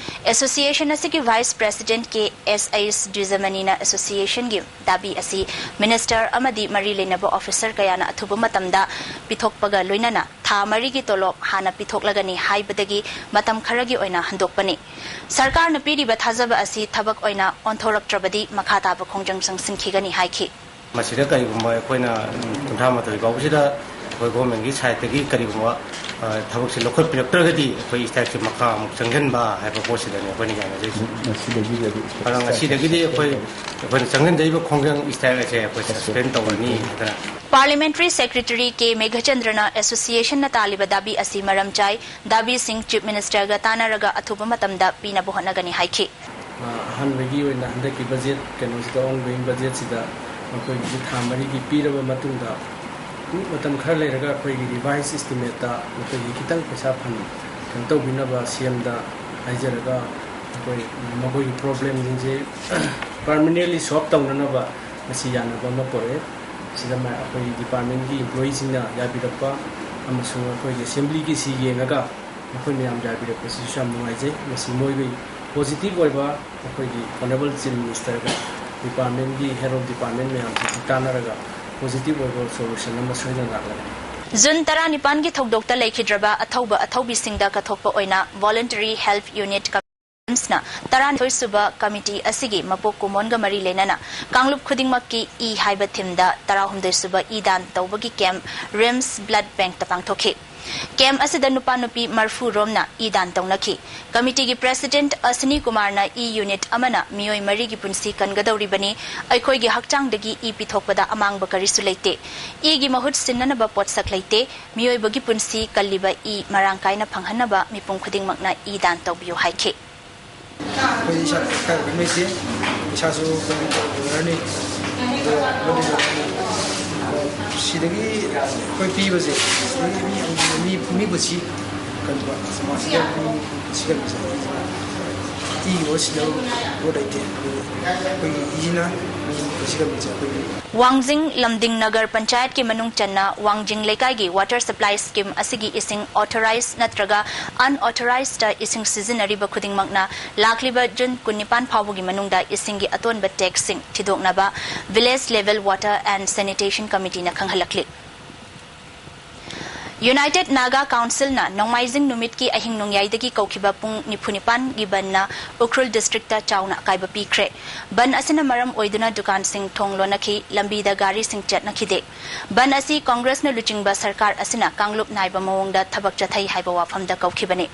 Association ꯑꯁꯤꯒꯤ Vice President ꯀꯦ ꯑꯦꯁ ꯑꯩꯆ ꯗꯨꯖꯃꯅꯤꯅ Associationꯒꯤ ꯗꯥꯕꯤ ꯑꯁꯤ Minister ꯑꯃꯗꯤ ꯃꯔꯤ ꯂꯩꯅꯕ officer ꯀꯌꯥꯅ ꯑꯊꯨꯕ ꯃꯇꯝꯗ ꯄꯤꯊꯣꯛꯄꯒ ꯂꯣꯏꯅꯅ ꯊꯥ ꯃꯔꯤꯒꯤ ꯇꯣꯂꯣꯞ ꯍꯥꯟꯅ ꯄꯤꯊꯣꯛꯂꯒꯅꯤ ꯍꯥꯏꯕꯗꯒꯤ ꯃꯇꯝ ꯈꯔꯒꯤ ꯑꯣꯏꯅ ꯍꯟꯗꯣꯛꯄꯅꯤ꯫ ꯁꯔꯀꯥꯔꯅ ꯄꯤꯔꯤꯕ ꯊꯥꯖꯕ ꯑꯁꯤ ꯊꯕꯛ ꯑꯣꯏꯅ ꯑꯣꯟꯊꯣꯔꯛꯇ꯭ꯔꯕꯗꯤ ꯃꯈꯥ ꯇꯥꯕ ꯈꯣꯡꯖꯪ ꯆꯪꯁꯤꯟꯈꯤꯒꯅꯤ ꯍꯥꯏꯈꯤ꯫ ꯃꯁꯤꯗ ꯀꯔꯤꯒꯨꯝꯕ ꯑꯩꯈꯣꯏꯅ, ꯎꯝ, ꯀꯨꯟꯊ꯭ꯔꯥ ꯃꯥꯊꯣꯏ ꯐꯥꯎꯕꯁꯤꯗ ꯑꯩꯈꯣꯏ governmentꯀꯤ sideꯇꯒꯤ ꯀꯔꯤꯒꯨꯝꯕ, ꯑ, ꯊꯕꯛꯁꯦ ꯂꯧꯈꯠꯄꯤꯔꯛꯇ꯭ꯔꯒꯗꯤ ꯑꯩꯈꯣꯏ strikeꯁꯦ ꯃꯈꯥ ꯑꯃꯨꯛ ꯆꯪꯁꯤꯟꯕ ꯍꯥꯏꯕ ꯄꯣꯠꯁꯤꯗꯅꯤ ꯑꯩꯈꯣꯏꯅ ꯌꯥꯅꯖꯔꯤꯁꯦ꯫ ꯉꯁꯤꯗꯒꯤꯗꯤ ꯑꯗꯨ ꯑꯗꯣ ꯉꯁꯤꯗꯒꯤꯗꯤ ꯑꯩꯈꯣꯏ, ꯑꯩꯈꯣꯏꯅ ꯆꯪꯁꯤꯟꯖꯔꯤꯕ ꯈꯣꯡꯖꯪ strike ꯑꯁꯦ ꯑꯩꯈꯣꯏ suspend ꯇꯧꯔꯅꯤ ꯍꯥꯏꯗꯅ꯫ Parliamentary Secretary ꯀꯦ ꯃꯦꯘꯆꯟꯗ꯭ꯔꯅ Associationꯅ ꯇꯥꯜꯂꯤꯕ ꯗꯥꯕꯤ ꯑꯁꯤ ꯃꯔꯝ ꯆꯥꯏ꯫ ꯗꯥꯕꯤꯁꯤꯡ Chief Ministerꯒ ꯇꯥꯟꯅꯔꯒ ꯑꯊꯨꯕ ꯃꯇꯝꯗ ꯄꯤꯅꯕ ꯍꯣꯠꯅꯒꯅꯤ ꯍꯥꯏꯈꯤ꯫ ꯑ, ꯑꯍꯥꯟꯕꯒꯤ ꯑꯣꯏꯅ ꯍꯟꯗꯛꯀꯤ budget ꯀꯩꯅꯣꯁꯤꯗ, ongoing budgetꯁꯤꯗ ꯃꯈꯣꯏꯒꯤꯁꯤ ꯊꯥ ꯃꯔꯤꯒꯤ ꯄꯤꯔꯕ ꯃꯇꯨꯡꯗ, ꯃꯇꯝ ꯈꯔ ꯂꯩꯔꯒ ꯑꯩꯈꯣꯏꯒꯤ revise estimateꯇ ꯃꯈꯣꯏꯒꯤ ꯈꯤꯇꯪ ꯄꯩꯁꯥ fund ꯀꯩꯅꯣ ꯇꯧꯕꯤꯅꯕ CMꯗ ꯍꯥꯏꯖꯔꯒ, ꯑꯩꯈꯣꯏ ꯃꯈꯣꯏꯒꯤ problemꯁꯤꯡꯁꯦ permanently solve ꯇꯧꯅꯅꯕ ꯉꯁꯤ ꯌꯥꯅꯕ ꯑꯃ ꯄꯨꯔꯛꯑꯦ꯫ ꯁꯤꯗ ꯃ-, ꯑꯩꯈꯣꯏꯒꯤ departmentꯀꯤ employeeꯁꯤꯡꯅ ꯌꯥꯕꯤꯔꯛꯄ ꯑꯃꯁꯨꯡ ꯑꯩꯈꯣꯏꯒꯤ assemblyꯒꯤ ꯁꯤ ꯌꯦꯡꯉꯒ ꯃꯈꯣꯏ ꯃꯌꯥꯝ ꯌꯥꯕꯤꯔꯛꯄꯁꯤꯁꯨ ꯌꯥꯝ ꯅꯨꯡꯉꯥꯏꯖꯩ꯫ ꯃꯁꯤ ꯃꯣꯏꯒꯤ positive ꯑꯣꯏꯕ ꯑꯩꯈꯣꯏꯒꯤ Honourable Chief Ministerꯒ departmentꯀꯤ head of department ꯃꯌꯥꯝꯁꯤꯡꯁꯤ ꯇꯥꯟꯅꯔꯒ ꯄꯣꯖꯤꯇꯤꯚ ꯑꯣꯏꯕ ꯁꯣꯂꯨꯁꯟ ꯑꯃ ꯁꯣꯏꯗꯅ ꯂꯥꯛꯀꯅꯤ꯫ ꯖꯨꯟ ꯇꯔꯥꯅꯤꯄꯥꯟꯒꯤ ꯊꯧꯗꯣꯛꯇ ꯂꯩꯈꯤꯗ꯭ꯔꯕ ꯑꯊꯧꯕ ꯑꯊꯧꯕꯤꯁꯤꯡꯗ ꯀꯠꯊꯣꯛꯄ ꯑꯣꯏꯅ voluntary help unit ꯀꯝ-, ꯅ ꯇꯔꯥꯅꯤꯊꯣꯏ ꯁꯨꯕ ꯀꯃꯤꯇꯤ ꯑꯁꯤꯒꯤ ꯃꯄꯣꯛ ꯀꯨꯝꯑꯣꯟꯒ ꯃꯔꯤ ꯂꯩꯅꯅ ꯀꯥꯡꯂꯨꯞ ꯈꯨꯗꯤꯡꯃꯛꯀꯤ ꯏ ꯍꯥꯏꯕ ꯊꯤꯝꯗ ꯇꯔꯥꯍꯨꯝꯗꯣꯏ ꯁꯨꯕ ꯏ ꯗꯥꯟ ꯇꯧꯕꯒꯤ ꯀꯦꯝꯞ ꯔꯤꯝꯁ ꯕ꯭ꯂꯗ ꯕꯦꯡꯛꯇ ꯄꯥꯡꯊꯣꯛꯈꯤ꯫ ꯀꯦꯝꯞ ꯑꯁꯤꯗ ꯅꯨꯄꯥ ꯅꯨꯄꯤ ꯃꯔꯐꯨ ꯔꯣꯝꯅ ꯏ ꯗꯥꯟ ꯇꯧꯅꯈꯤ꯫ ꯀꯃꯤꯇꯤꯒꯤ ꯄ꯭ꯔꯦꯁꯤꯗꯦꯟꯠ ꯑꯁꯤꯅꯤ ꯀꯨꯃꯥꯔꯅ ꯏ ꯌꯨꯅꯤꯠ ꯑꯃꯅ ꯃꯤꯑꯣꯏ ꯃꯔꯤꯒꯤ ꯄꯨꯟꯁꯤ ꯀꯟꯒꯗꯧꯔꯤꯕꯅꯤ, ꯑꯩꯈꯣꯏꯒꯤ ꯍꯛꯆꯥꯡꯗꯒꯤ ꯏ ꯄꯤꯊꯣꯛꯄꯗ ꯑꯃꯥꯡꯕ ꯀꯔꯤꯁꯨ ꯂꯩꯇꯦ꯫ ꯏꯒꯤ ꯃꯍꯨꯠ ꯁꯤꯟꯅꯅꯕ ꯄꯣꯠꯁꯛ ꯂꯩꯇꯦ꯫ ꯃꯤꯑꯣꯏꯕꯒꯤ ꯄꯨꯟꯁꯤ ꯀꯜꯂꯤꯕ ꯏ ꯃꯔꯥꯡ ꯀꯥꯏꯅ ꯐꯪꯍꯟꯅꯕ ꯃꯤꯄꯨꯝ ꯈꯨꯗꯤꯡꯃꯛꯅ ꯏ ꯗꯥꯟ ꯇꯧꯕꯤꯌꯨ ꯍꯥꯏꯈꯤ꯫ ꯑꯩꯈꯣꯏ ꯏꯁꯥ ꯏꯀꯥꯏꯕ ꯀꯔꯤꯝ ꯂꯩꯇꯦ꯫ ꯏꯁꯥꯁꯨ ꯑꯩꯈꯣꯏꯒꯤ ꯗꯣꯅꯔꯅꯤ꯫ ꯑꯗꯣ ꯃꯗꯨꯗ ꯁꯤꯗꯒꯤ ꯑꯩꯈꯣꯏ ꯄꯤꯕꯁꯦ, ꯁꯤꯗꯒꯤ ꯃꯤ, ꯃꯤ, ꯃꯤ ꯄꯨꯟꯁꯤ ꯀꯟꯕ, ꯁꯃꯥꯖꯁꯤꯗ ꯃꯤ ꯄꯨꯟꯁꯤ ꯀꯟꯕꯁꯦ ꯏ ꯑꯣꯏꯔ ꯁꯤꯅꯕ ꯄꯣꯠ ꯂꯩꯇꯦ꯫ ꯑꯗꯨ ꯑꯩꯈꯣꯏꯒꯤ ꯏꯁꯤꯅ ꯃꯤ ꯄꯨꯟꯁꯤ ꯀꯟꯕꯁꯦ ꯑꯩꯈꯣꯏꯒꯤ ꯋꯥꯡꯖꯤꯡ ꯂꯝꯗꯤꯡ ꯅꯒꯔ ꯄꯟꯆꯥꯌꯠꯀꯤ ꯃꯅꯨꯡ ꯆꯟꯅ ꯋꯥꯡꯖꯤꯡ ꯂꯩꯀꯥꯏꯒꯤ water supply scheme ꯑꯁꯤꯒꯤ ꯏꯁꯤꯡ authorized ꯅꯠꯇ꯭ꯔꯒ unauthorized ꯏꯁꯤꯡ ꯁꯤꯖꯤꯟꯅꯔꯤꯕ ꯈꯨꯗꯤꯡꯃꯛꯅ ꯂꯥꯛꯂꯤꯕ ꯖꯨꯟ ꯀꯨꯟꯅꯤꯄꯥꯟ ꯐꯥꯎꯕꯒꯤ ꯃꯅꯨꯡꯗ ꯏꯁꯤꯡꯒꯤ ꯑꯇꯣꯟꯕ taxꯁꯤꯡ ꯊꯤꯗꯣꯛꯅꯕ Village Level Water and Sanitation Committeeꯅ ꯈꯪꯍꯜꯂꯛꯂꯤ꯫ United Naga Councilꯅ ꯅꯣꯡꯃꯥꯏꯖꯤꯡ ꯅꯨꯃꯤꯠꯀꯤ ꯑꯍꯤꯡ ꯅꯣꯡꯌꯥꯏꯗꯒꯤ ꯀꯧꯈꯤꯕ ꯄꯨꯡ ꯅꯤꯐꯨ ꯅꯤꯄꯥꯟꯒꯤ ꯕꯟꯅ ꯎꯈ꯭ꯔꯨꯜ districtꯇ ꯆꯥꯎꯅ ꯑꯀꯥꯏꯕ ꯄꯤꯈ꯭ꯔꯦ꯫ ꯕꯟ ꯑꯁꯤꯅ ꯃꯔꯝ ꯑꯣꯏꯗꯨꯅ ꯗꯨꯀꯥꯟꯁꯤꯡ ꯊꯣꯡ ꯂꯣꯟꯅꯈꯤ, ꯂꯝꯕꯤꯗ ꯒꯥꯔꯤꯁꯤꯡ ꯆꯠꯅꯈꯤꯗꯦ꯫ ꯕꯟ ꯑꯁꯤ ꯀꯣꯡꯒ꯭ꯔꯦꯁꯅ ꯂꯨꯆꯤꯡꯕ ꯁꯔꯀꯥꯔ ꯑꯁꯤꯅ ꯀꯥꯡꯂꯨꯞ ꯅꯥꯏꯕ ꯃꯑꯣꯡꯗ ꯊꯕꯛ ꯆꯠꯊꯩ ꯍꯥꯏꯕ ꯋꯥꯐꯝꯗ ꯀꯧꯈꯤꯕꯅꯤ꯫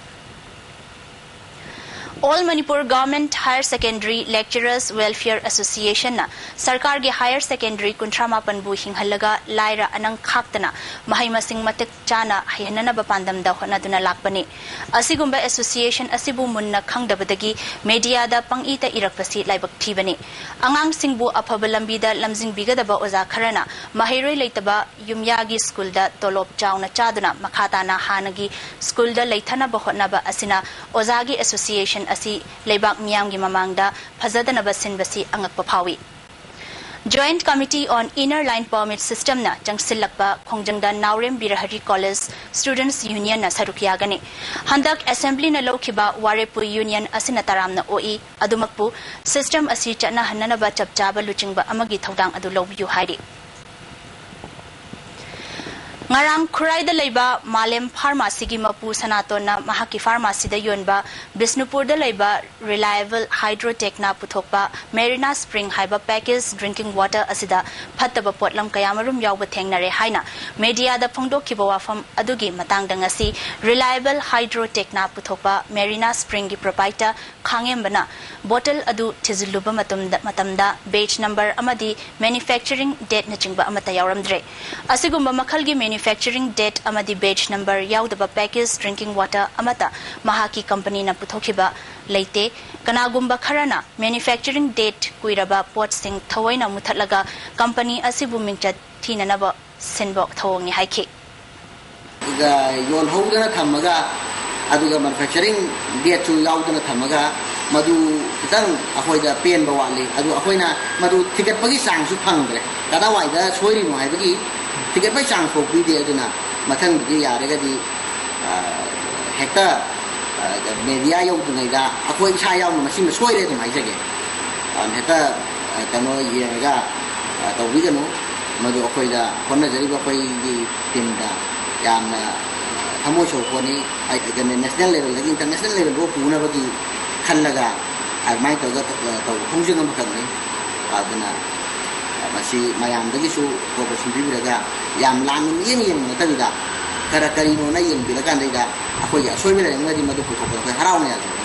All Manipur Government Higher Secondary Lecturers Welfare Associationꯅ ꯁꯔꯀꯥꯔꯒꯤ higher secondary ꯀꯨꯟꯊ꯭ꯔꯥ ꯃꯥꯄꯟꯕꯨ ꯍꯤꯡꯍꯜꯂꯒ ꯂꯥꯏꯔ ꯑꯅꯪ ꯈꯥꯛꯇꯅ ꯃꯍꯩ ꯃꯁꯤꯡ ꯃꯇꯤꯛ ꯆꯥꯅ ꯍꯩꯍꯟꯅꯅꯕ ꯄꯥꯟꯗꯝꯗ ꯍꯣꯠꯅꯗꯨꯅ ꯂꯥꯛꯄꯅꯤ꯫ ꯑꯁꯤꯒꯨꯝꯕ association ꯑꯁꯤꯕꯨ ꯃꯨꯟꯅ ꯈꯪꯗꯕꯗꯒꯤ mediaꯗ ꯄꯪꯏꯇ ꯏꯔꯛꯄꯁꯤ ꯂꯥꯏꯕꯛ ꯊꯤꯕꯅꯤ꯫ ꯑꯉꯥꯡꯁꯤꯡꯕꯨ ꯑꯐꯕ ꯂꯝꯕꯤꯗ ꯂꯝꯖꯤꯡꯕꯤꯒꯗꯕ ꯑꯣꯖꯥ ꯈꯔꯅ ꯃꯍꯩꯔꯣꯏ ꯂꯩꯇꯕ ꯌꯨꯝꯌꯥꯒꯤ ꯁ꯭ꯀꯨꯜꯗ ꯇꯣꯂꯣꯞ ꯆꯥꯎꯅ ꯆꯥꯗꯨꯅ ꯃꯈꯥ ꯇꯥꯅ ꯍꯥꯟꯅꯒꯤ ꯁ꯭ꯀꯨꯜꯗ ꯂꯩꯊꯅꯕ ꯍꯣꯠꯅꯕ ꯑꯁꯤꯅ ꯑꯣꯖꯥꯒꯤ association ꯑꯁꯤ ꯂꯩꯕꯥꯛ ꯃꯤꯌꯥꯝꯒꯤ ꯃꯃꯥꯡꯗ ꯐꯖꯗꯅꯕ ꯁꯤꯟꯕꯁꯤ ꯑꯉꯛꯄ ꯐꯥꯎꯏ꯫ Joint Committee on Inner Line Permit Systemꯅ ꯆꯪꯁꯤꯜꯂꯛꯄ ꯈꯣꯡꯖꯪꯗ Naorem Birahari College Students Unionꯅ ꯁꯔꯨꯛ ꯌꯥꯒꯅꯤ꯫ ꯍꯟꯗꯛ assemblyꯅ ꯂꯧꯈꯤꯕ ꯋꯥꯔꯦꯞꯄꯨ union ꯑꯁꯤꯅ ꯇꯔꯥꯝꯅ ꯑꯣꯛꯏ꯫ ꯑꯗꯨꯃꯛꯄꯨ system ꯑꯁꯤ ꯆꯠꯅꯍꯟꯅꯅꯕ ꯆꯞ ꯆꯥꯕ ꯂꯨꯆꯤꯡꯕ ꯑꯃꯒꯤ ꯊꯧꯗꯥꯡ ꯑꯗꯨ ꯂꯧꯕꯤꯌꯨ ꯍꯥꯏꯔꯤ꯫ ꯉꯔꯥꯡ ꯈꯨꯔꯥꯏꯗ ꯂꯩꯕ ꯃꯥꯂꯦꯝ ꯐꯥꯔꯃꯥꯁꯤꯒꯤ ꯃꯄꯨ ꯁꯅꯥꯇꯣꯟꯅ ꯃꯍꯥꯛꯀꯤ ꯐꯥꯔꯃꯥꯁꯤꯗ ꯌꯣꯟꯕ ꯕꯤꯁꯅꯨꯄꯨꯔꯗ ꯂꯩꯕ ꯔꯤꯂꯥꯏꯕꯜ ꯍꯥꯏꯗ꯭ꯔꯣꯇꯦꯛꯅ ꯄꯨꯊꯣꯛꯄ ꯃꯦꯔꯤꯅꯥ ꯁ꯭ꯄ꯭ꯔꯤꯡ ꯍꯥꯏꯕ ꯄꯦꯀꯦꯖ ꯗ꯭ꯔꯤꯡꯀꯤꯡ ꯋꯥꯇꯔ ꯑꯁꯤꯗ ꯐꯠꯇꯕ ꯄꯣꯠꯂꯝ ꯀꯌꯥꯃꯔꯨꯝ ꯌꯥꯎꯕ ꯊꯦꯡꯅꯔꯦ ꯍꯥꯏꯅ ꯃꯦꯗꯤꯌꯥꯗ ꯐꯣꯡꯗꯣꯛꯈꯤꯕ ꯋꯥꯐꯝ ꯑꯗꯨꯒꯤ ꯃꯇꯥꯡꯗ ꯉꯁꯤ ꯔꯤꯂꯥꯏꯕꯜ ꯍꯥꯏꯗ꯭ꯔꯣꯇꯦꯛꯅ ꯄꯨꯊꯣꯛꯄ ꯃꯦꯔꯤꯅꯥ ꯁ꯭ꯄ꯭ꯔꯤꯡꯒꯤ ꯄ꯭ꯔꯣꯄꯥꯏꯇꯔ ꯈꯥꯡꯉꯦꯝꯕꯅ ꯕꯣꯇꯜ ꯑꯗꯨ ꯊꯤꯖꯤꯜꯂꯨꯕ ꯃꯇꯝꯗ, ꯃꯇꯝꯗ ꯕꯦꯆ ꯅꯝꯕꯔ ꯑꯃꯗꯤ ꯃꯦꯅꯨꯐꯦꯛꯆꯔꯤꯡ ꯗꯦꯠꯅꯆꯤꯡꯕ ꯑꯃꯠꯇ ꯌꯥꯎꯔꯝꯗ꯭ꯔꯦ꯫ ꯑꯁꯤꯒꯨꯝꯕ ꯃꯈꯜꯒꯤ ꯃꯦꯅꯨꯐꯦꯛꯆꯔꯤꯡ ꯗꯦꯠ ꯑꯃꯗꯤ ꯕꯦꯆ ꯅꯝꯕꯔ ꯌꯥꯎꯗꯕ ꯄꯦꯀꯦꯖ ꯗ꯭ꯔꯤꯡꯀꯤꯡ ꯋꯥꯇꯔ ꯑꯃꯠꯇ ꯃꯍꯥꯛꯀꯤ ꯀꯝꯄꯅꯤꯅ ꯄꯨꯊꯣꯛꯈꯤꯕ ꯂꯩꯇꯦ꯫ ꯀꯅꯥꯒꯨꯝꯕ ꯈꯔꯅ ꯃꯦꯅꯨꯐꯦꯛꯆꯔꯤꯡ ꯗꯦꯠ ꯀꯨꯏꯔꯕ ꯄꯣꯠꯁꯤꯡ ꯊꯑꯣꯏꯅ ꯃꯨꯊꯠꯂꯒ ꯀꯝꯄꯅꯤ ꯑꯁꯤꯕꯨ ꯃꯤꯡꯆꯠ ꯊꯤꯅꯅꯕ ꯁꯤꯟꯕ ꯊꯧꯑꯣꯡꯅꯤ ꯍꯥꯏꯈꯤ꯫ ꯌꯣꯜꯍꯧꯗꯅ ꯊꯝꯃꯒ ꯑꯗꯨꯒ ꯃꯦꯅꯨꯐꯦꯛꯆꯔꯤꯡ ꯗꯦꯠꯁꯨ ꯌꯥꯎꯗꯅ ꯊꯝꯃꯒ ꯃꯗꯨ ꯈꯤꯇꯪ ꯑꯩꯈꯣꯏꯗ ꯄꯦꯟꯕ ꯋꯥꯠꯂꯤ꯫ ꯑꯗꯨ ꯑꯩꯈꯣꯏꯅ ꯃꯗꯨ ꯊꯤꯒꯠꯄꯒꯤ ꯆꯥꯡꯁꯨ ꯐꯪꯗ꯭ꯔꯦ꯫ ꯀꯗꯥꯏꯋꯥꯏꯗ ꯁꯣꯏꯔꯤꯅꯣ ꯍꯥꯏꯕꯒꯤ ꯊꯤꯒꯠꯄꯒꯤ ꯆꯥꯡ ꯐꯥꯎ ꯄꯤꯗꯦ꯫ ꯑꯗꯨꯅ ꯃꯊꯪꯗꯗꯤ ꯌꯥꯔꯒꯗꯤ ꯍꯦꯛꯇ ꯃꯦꯗꯤꯌꯥ ꯌꯧꯗ꯭ꯔꯤꯉꯩꯗ ꯑꯩꯈꯣꯏ ꯏꯁꯥ ꯌꯥꯎꯅ ꯃꯁꯤꯃ ꯁꯣꯏꯔꯦ ꯑꯗꯨꯝ ꯍꯥꯏꯖꯒꯦ꯫ ꯍꯦꯛꯇ ꯀꯩꯅꯣ ꯌꯦꯡꯉꯒ ꯇꯧꯕꯤꯒꯅꯨ꯫ ꯃꯗꯨ ꯑꯩꯈꯣꯏꯗ ꯍꯣꯠꯅꯖꯔꯤꯕ ꯑꯩꯈꯣꯏꯒꯤ ꯇꯤꯝꯗ ꯌꯥꯝꯅ ꯊꯃꯣꯏ ꯁꯣꯛꯄꯅꯤ꯫ ꯅꯦꯁꯅꯦꯜ ꯂꯦꯚꯦꯜꯗꯒꯤ ꯏꯟꯇꯔꯅꯦꯁꯅꯦꯜ ꯂꯦꯚꯦꯜꯐꯥꯎ ꯄꯨꯅꯕꯒꯤ ꯈꯜꯂꯒ ꯑꯗꯨꯃꯥꯏꯅ ꯇꯧꯔꯒ ꯇꯧꯕ ꯈꯣꯡꯖꯪ ꯑꯃꯈꯛꯅꯤ꯫ ꯑꯗꯨꯅ ꯃꯁꯤ ꯃꯌꯥꯝꯗꯒꯤꯁꯨ ꯀꯣꯑꯣꯄꯔꯦꯁꯟ ꯄꯤꯕꯤꯔꯒ ꯌꯥꯝ ꯂꯥꯟꯅ ꯃꯤꯠꯌꯦꯡ ꯌꯦꯡꯕ ꯅꯠꯇꯕꯤꯗ ꯈꯔ ꯀꯔꯤꯅꯣꯅ ꯌꯦꯡꯕꯤꯔꯀꯥꯟꯗꯩꯗ ꯑꯩꯈꯣꯏꯒꯤ ꯑꯁꯣꯏꯕ ꯂꯩꯔꯝꯃꯒꯗꯤ ꯃꯗꯨ ꯄꯨꯊꯣꯛꯄꯗ ꯑꯩꯈꯣꯏ ꯍꯔꯥꯎꯅ ꯌꯥꯖꯒꯅꯤ꯫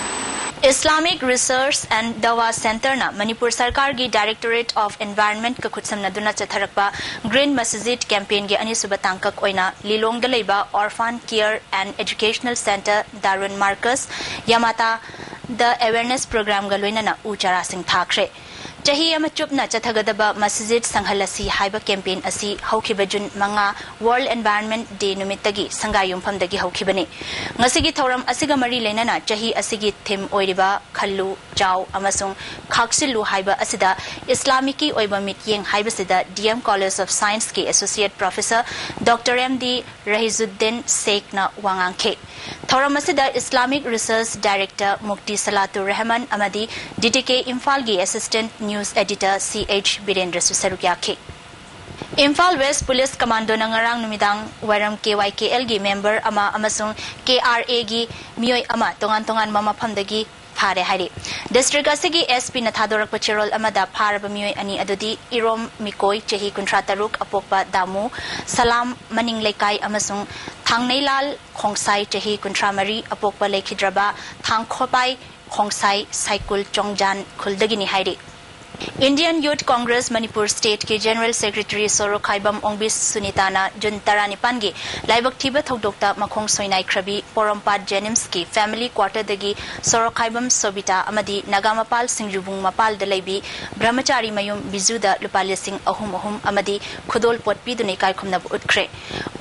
Islamic Research and Dawa Centreꯅ Manipur ꯁꯔꯀꯥꯔꯒꯤ Directorate of Environmentꯀ ꯈꯨꯠꯁꯝꯅꯗꯨꯅ ꯆꯠꯊꯔꯛꯄ Green Masjid campaignꯒꯤ ꯑꯅꯤꯁꯨꯕ ꯇꯥꯡꯀꯛ ꯑꯣꯏꯅ ꯂꯤꯂꯣꯡꯗ ꯂꯩꯕ Orphan Care and Educational Centre Darul Markaz Yamataꯗ awareness programꯒ ꯂꯣꯏꯅꯅ ꯎ ꯆꯥꯔꯥꯁꯤꯡ ꯊꯥꯈ꯭ꯔꯦ꯫ ꯆꯍꯤ ꯑꯃ ꯆꯨꯞꯅ ꯆꯠꯊꯒꯗꯕ ꯃꯁꯖꯤꯗ ꯁꯪꯍꯜꯂꯁꯤ ꯍꯥꯏꯕ campaign ꯑꯁꯤ ꯍꯧꯈꯤꯕ ꯖꯨꯟ ꯃꯉꯥ World Environment Day ꯅꯨꯃꯤꯠꯇꯒꯤ ꯁꯪꯒꯥꯏ ꯌꯨꯝꯐꯝꯗꯒꯤ ꯍꯧꯈꯤꯕꯅꯤ꯫ ꯉꯁꯤꯒꯤ ꯊꯧꯔꯝ ꯑꯁꯤꯒ ꯃꯔꯤ ꯂꯩꯅꯅ ꯆꯍꯤ ꯑꯁꯤꯒꯤ theme ꯑꯣꯏꯔꯤꯕ ꯈꯜꯂꯨ, ꯆꯥꯎ ꯑꯃꯁꯨꯡ ꯈꯥꯛꯆꯤꯜꯂꯨ ꯍꯥꯏꯕ ꯑꯁꯤꯗ ꯏꯁꯂꯥꯃꯤꯛꯀꯤ ꯑꯣꯏꯕ ꯃꯤꯠꯌꯦꯡ ꯍꯥꯏꯕꯁꯤꯗ D M College of Scienceꯀꯤ Associate Professor Doctor M D ꯔꯍꯤꯖꯨꯗꯤꯟ ꯁꯦꯈꯅ ꯋꯥ ꯉꯥꯡꯈꯤ꯫ ꯊꯧꯔꯝ ꯑꯁꯤꯗ Islamic Research Director ꯃꯨꯛꯇꯤ ꯁꯂꯥꯇꯨꯔ ꯔꯍꯃꯟ ꯑꯃꯗꯤ D T K ꯏꯝꯐꯥꯜꯒꯤ Assistant News Editor C H ꯕꯤꯔꯦꯟꯗ꯭ꯔꯁꯨ ꯁꯔꯨꯛ ꯌꯥꯈꯤ꯫ ꯏꯝꯐꯥꯜ ꯋꯦꯁ ꯄꯨꯂꯤꯁ ꯀꯃꯥꯟꯗꯣꯅ ꯉꯔꯥꯡ ꯅꯨꯃꯤꯗꯥꯡ ꯋꯥꯏꯔꯝ ꯀꯦ ꯋꯥꯏ ꯀꯦ ꯑꯦꯜꯒꯤ ꯃꯦꯝꯕꯔ ꯑꯃ ꯑꯃꯁꯨꯡ ꯀꯦ ꯑꯥꯔ ꯑꯦꯒꯤ ꯃꯤꯑꯣꯏ ꯑꯃ ꯇꯣꯉꯥꯟ ꯇꯣꯉꯥꯟꯕ ꯃꯐꯝꯗꯒꯤ ꯐꯥꯔꯦ ꯍꯥꯏꯔꯤ꯫ ꯗꯤꯁꯇ꯭ꯔꯤꯛ ꯑꯁꯤꯒꯤ ꯑꯦꯁ ꯄꯤꯅ ꯊꯥꯗꯣꯔꯛꯄ ꯆꯦꯔꯣꯜ ꯑꯃꯗ ꯐꯥꯔꯕ ꯃꯤꯑꯣꯏ ꯑꯅꯤ ꯑꯗꯨꯗꯤ ꯏꯔꯣꯝ ꯃꯤꯀꯣꯏ ꯆꯍꯤ ꯀꯨꯟꯊ꯭ꯔꯥ ꯇꯔꯨꯛ ꯑꯄꯣꯛꯄ ꯗꯥꯃꯨ ꯁꯂꯥꯝ ꯃꯅꯤꯡ ꯂꯩꯀꯥꯏ ꯑꯃꯁꯨꯡ ꯊꯥꯡꯅꯩꯂꯥꯜ ꯈꯣꯡꯁꯥꯏ ꯆꯍꯤ ꯀꯨꯟꯊ꯭ꯔꯥ ꯃꯔꯤ ꯑꯄꯣꯛꯄ ꯂꯩꯈꯤꯗ꯭ꯔꯕ ꯊꯥꯡꯈꯣꯄꯥꯏ ꯈꯣꯡꯁꯥꯏ ꯁꯥꯏꯀꯨꯜ ꯆꯣꯡꯖꯥꯟ ꯈꯨꯜꯗꯒꯤꯅꯤ ꯍꯥꯏꯔꯤ꯫ Indian Youth Congress ꯃꯅꯤꯄꯨꯔ ꯁ꯭ꯇꯦꯠꯀꯤ ꯖꯦꯅꯔꯦꯜ ꯁꯦꯀ꯭ꯔꯦꯇꯔꯤ ꯁꯣꯔꯣꯈꯥꯏꯕꯝ ꯑꯣꯡꯕꯤ ꯁꯨꯅꯤꯇꯥꯅ ꯖꯨꯟ ꯇꯔꯥꯅꯤꯄꯥꯟꯒꯤ ꯂꯥꯏꯕꯛ ꯊꯤꯕ ꯊꯧꯗꯣꯛꯇ ꯃꯈꯣꯡ ꯁꯣꯏꯅꯥꯏꯈ꯭ꯔꯕꯤ ꯄꯣꯔꯣꯝꯄꯥꯠ ꯖꯦꯅꯤꯝꯁꯀꯤ ꯐꯦꯃꯤꯂꯤ ꯀ꯭ꯋꯥꯔꯇꯔꯗꯒꯤ ꯁꯣꯔꯣꯈꯥꯏꯕꯝ ꯁꯣꯕꯤꯇꯥ ꯑꯃꯗꯤ ꯅꯥꯒꯥꯃꯄꯥꯜ ꯁꯤꯡꯖꯨꯕꯨꯡ ꯃꯄꯥꯜꯗ ꯂꯩꯕꯤ ꯕ꯭ꯔꯍꯃꯆꯥꯔꯤ ꯃꯌꯨꯝ ꯕꯤꯖꯨꯗ ꯂꯨꯄꯥ ꯂꯤꯁꯤꯡ ꯑꯍꯨꯝ ꯑꯍꯨꯝ ꯑꯃꯗꯤ ꯈꯨꯗꯣꯜ ꯄꯣꯠ ꯄꯤꯗꯨꯅ ꯏꯀꯥꯏꯈꯨꯝꯅꯕ ꯎꯠꯈ꯭ꯔꯦ꯫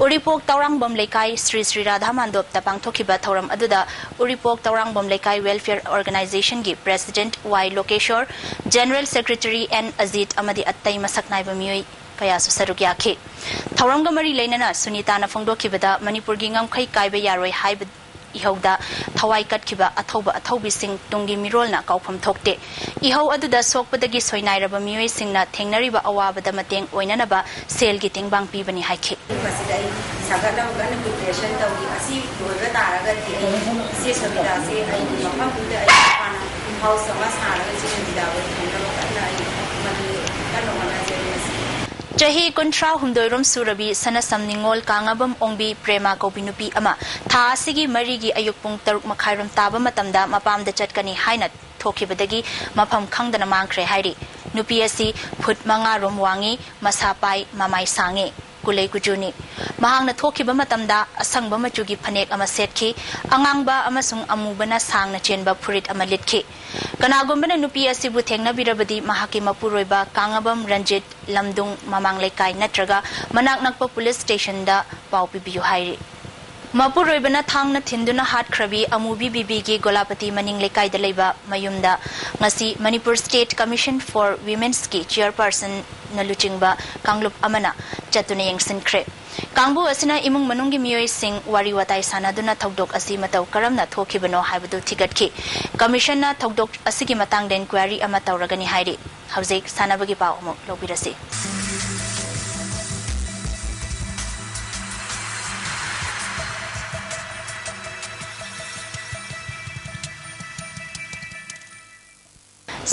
ꯎꯔꯤꯄꯣꯛ ꯇꯧꯔꯥꯡꯕꯝ ꯂꯩꯀꯥꯏ ꯁ꯭ꯔꯤ ꯁ꯭ꯔꯤ ꯔꯥꯙꯥ ꯃꯥꯟꯗꯣꯞꯇ ꯄꯥꯡꯊꯣꯛꯈꯤꯕ ꯊꯧꯔꯝ ꯑꯗꯨꯗ ꯎꯔꯤꯄꯣꯛ ꯇꯧꯔꯥꯡꯕꯝ ꯂꯩꯀꯥꯏ ꯋꯦꯜꯐꯤꯌꯔ ꯑꯣꯔꯒꯅꯥꯏꯖꯦꯁꯟꯒꯤ president Y Lokeshor, general secretary N Ajit ꯑꯃꯗꯤ ꯑꯇꯩ ꯃꯁꯛ ꯅꯥꯏꯕ ꯃꯤꯑꯣꯏ ꯀꯌꯥꯁꯨ ꯁꯔꯨꯛ ꯌꯥꯈꯤ꯫ ꯊꯧꯔꯝꯒ ꯃꯔꯤ ꯂꯩꯅꯅ ꯁꯨꯅꯤꯇꯥꯅ ꯐꯣꯡꯗꯣꯛꯈꯤꯕꯗ ꯃꯅꯤꯄꯨꯔꯒꯤ ꯉꯝꯈꯩ ꯀꯥꯏꯕ ꯌꯥꯔꯣꯏ ꯍꯥꯏꯕ ꯏꯍꯧꯗ ꯊꯋꯥꯏ ꯀꯠꯈꯤꯕ ꯑꯊꯧꯕ ꯑꯊꯧꯕꯤꯁꯤꯡ ꯇꯨꯡꯒꯤ ꯃꯤꯔꯣꯜꯅ ꯀꯥꯎꯐꯝ ꯊꯣꯛꯇꯦ꯫ ꯏꯍꯧ ꯑꯗꯨꯗ ꯁꯣꯛꯄꯗꯒꯤ ꯁꯣꯏꯅꯥꯏꯔꯕ ꯃꯤꯑꯣꯏꯁꯤꯡꯅ ꯊꯦꯡꯅꯔꯤꯕ ꯑꯋꯥꯕꯗ ꯃꯇꯦꯡ ꯑꯣꯏꯅꯅꯕ ꯁꯦꯜꯒꯤ ꯇꯦꯡꯕꯥꯡ ꯄꯤꯕꯅꯤ ꯍꯥꯏꯈꯤ꯫ ꯃꯁꯤꯗ ꯑꯩ ꯁꯥꯒꯠꯅꯕ ꯀꯟꯅ preparation ꯇꯧꯔꯤ꯫ ꯑꯁꯤ ꯂꯣꯏꯕ ꯇꯥꯔꯒꯗꯤ ꯑꯩ ꯏꯆꯦ ꯁꯣꯕꯤꯇꯥꯁꯦ ꯑꯩꯒꯤ ꯃꯐꯝꯗꯨꯗ ꯑꯩ ꯍꯥꯟꯅ house ꯑꯃ ꯁꯥꯔꯒ ꯏꯆꯦ ꯁꯣꯕꯤꯇꯥꯕꯨ ꯊꯝꯅꯕ ꯀꯟꯅ ꯑꯩ ꯃꯗꯨ ꯀꯟꯅ ꯍꯣꯠꯅꯖꯔꯤ ꯉꯁꯤ꯫ ꯆꯍꯤ ꯀꯨꯟꯊ꯭ꯔꯥ ꯍꯨꯝꯗꯣꯏꯔꯣꯝ ꯁꯨꯔꯕꯤ ꯁꯅꯁꯝ ꯅꯤꯉꯣꯜ ꯀꯥꯉꯕꯝ ꯑꯣꯡꯕꯤ ꯄ꯭ꯔꯦꯃꯥ ꯀꯧꯕꯤ ꯅꯨꯄꯤ ꯑꯃ ꯊꯥ ꯑꯁꯤꯒꯤ ꯃꯔꯤꯒꯤ ꯑꯌꯨꯛ ꯄꯨꯡ ꯇꯔꯨꯛ ꯃꯈꯥꯏꯔꯣꯝ ꯇꯥꯕ ꯃꯇꯝꯗ ꯃꯄꯥꯝꯗ ꯆꯠꯀꯅꯤ ꯍꯥꯏꯅ ꯊꯣꯛꯈꯤꯕꯗꯒꯤ ꯃꯐꯝ ꯈꯪꯗꯅ ꯃꯥꯡꯈ꯭ꯔꯦ ꯍꯥꯏꯔꯤ꯫ ꯅꯨꯄꯤ ꯑꯁꯤ ꯐꯨꯠ ꯃꯉꯥ ꯔꯣꯝ ꯋꯥꯡꯉꯤ, ꯃꯁꯥ ꯄꯥꯏ, ꯃꯃꯥꯏ ꯁꯥꯡꯉꯤ, ꯀꯨꯂꯩ ꯀꯨꯆꯨꯅꯤ꯫ ꯃꯍꯥꯛꯅ ꯊꯣꯛꯈꯤꯕ ꯃꯇꯝꯗ ꯑꯁꯪꯕ ꯃꯆꯨꯒꯤ ꯐꯅꯦꯛ ꯑꯃ ꯁꯦꯠꯈꯤ, ꯑꯉꯥꯡꯕ ꯑꯃꯁꯨꯡ ꯑꯃꯨꯕꯅ ꯁꯥꯡꯅ ꯆꯦꯟꯕ ꯐꯨꯔꯤꯠ ꯑꯃ ꯂꯤꯠꯈꯤ꯫ ꯀꯅꯥꯒꯨꯝꯕꯅ ꯅꯨꯄꯤ ꯑꯁꯤꯕꯨ ꯊꯦꯡꯅꯕꯤꯔꯕꯗꯤ ꯃꯍꯥꯛꯀꯤ ꯃꯄꯨꯔꯣꯏꯕ ꯀꯥꯉꯕꯝ ꯔꯟꯖꯤꯠ, ꯂꯝꯗꯨꯡ ꯃꯃꯥꯡ ꯂꯩꯀꯥꯏ ꯅꯠꯇ꯭ꯔꯒ ꯃꯅꯥꯛ ꯅꯛꯄ ꯄꯨꯂꯤꯁ ꯁ꯭ꯇꯦꯁꯟꯗ ꯄꯥꯎ ꯄꯤꯕꯤꯌꯨ ꯍꯥꯏꯔꯤ꯫ ꯃꯄꯨꯔꯣꯏꯕꯅ ꯊꯥꯡꯅ ꯊꯤꯟꯗꯨꯅ ꯍꯥꯠꯈ꯭ꯔꯕꯤ ꯑꯃꯨꯕꯤ ꯕꯤꯕꯤꯒꯤ ꯒꯣꯂꯥꯄꯇꯤ ꯃꯅꯤꯡ ꯂꯩꯀꯥꯏꯗ ꯂꯩꯕ ꯃꯌꯨꯝꯗ ꯉꯁꯤ Manipur State Commission for Women's ꯀꯤ chairperson ꯅ ꯂꯨꯆꯤꯡꯕ ꯀꯥꯡꯂꯨꯞ ꯑꯃꯅ ꯆꯠꯇꯨꯅ ꯌꯦꯡꯁꯤꯟꯈ꯭ꯔꯦ꯫ ꯀꯥꯡꯕꯨ ꯑꯁꯤꯅ ꯏꯃꯨꯡ ꯃꯅꯨꯡꯒꯤ ꯃꯤꯑꯣꯏꯁꯤꯡ ꯋꯥꯔꯤ ꯋꯥꯇꯥꯏ ꯁꯥꯟꯅꯗꯨꯅ ꯊꯧꯗꯣꯛ ꯑꯁꯤ ꯃꯇꯧ ꯀꯔꯝꯅ ꯊꯣꯛꯈꯤꯕꯅꯣ ꯍꯥꯏꯕꯗꯨ ꯊꯤꯒꯠꯈꯤ꯫ Commission ꯅ ꯊꯧꯗꯣꯛ ꯑꯁꯤꯒꯤ ꯃꯇꯥꯡꯗ inquiry ꯑꯃ ꯇꯧꯔꯒꯅꯤ ꯍꯥꯏꯔꯤ꯫ ꯍꯧꯖꯤꯛ ꯁꯥꯟꯅꯕꯒꯤ ꯄꯥꯎ ꯑꯃꯨꯛ ꯂꯧꯕꯤꯔꯁꯤ꯫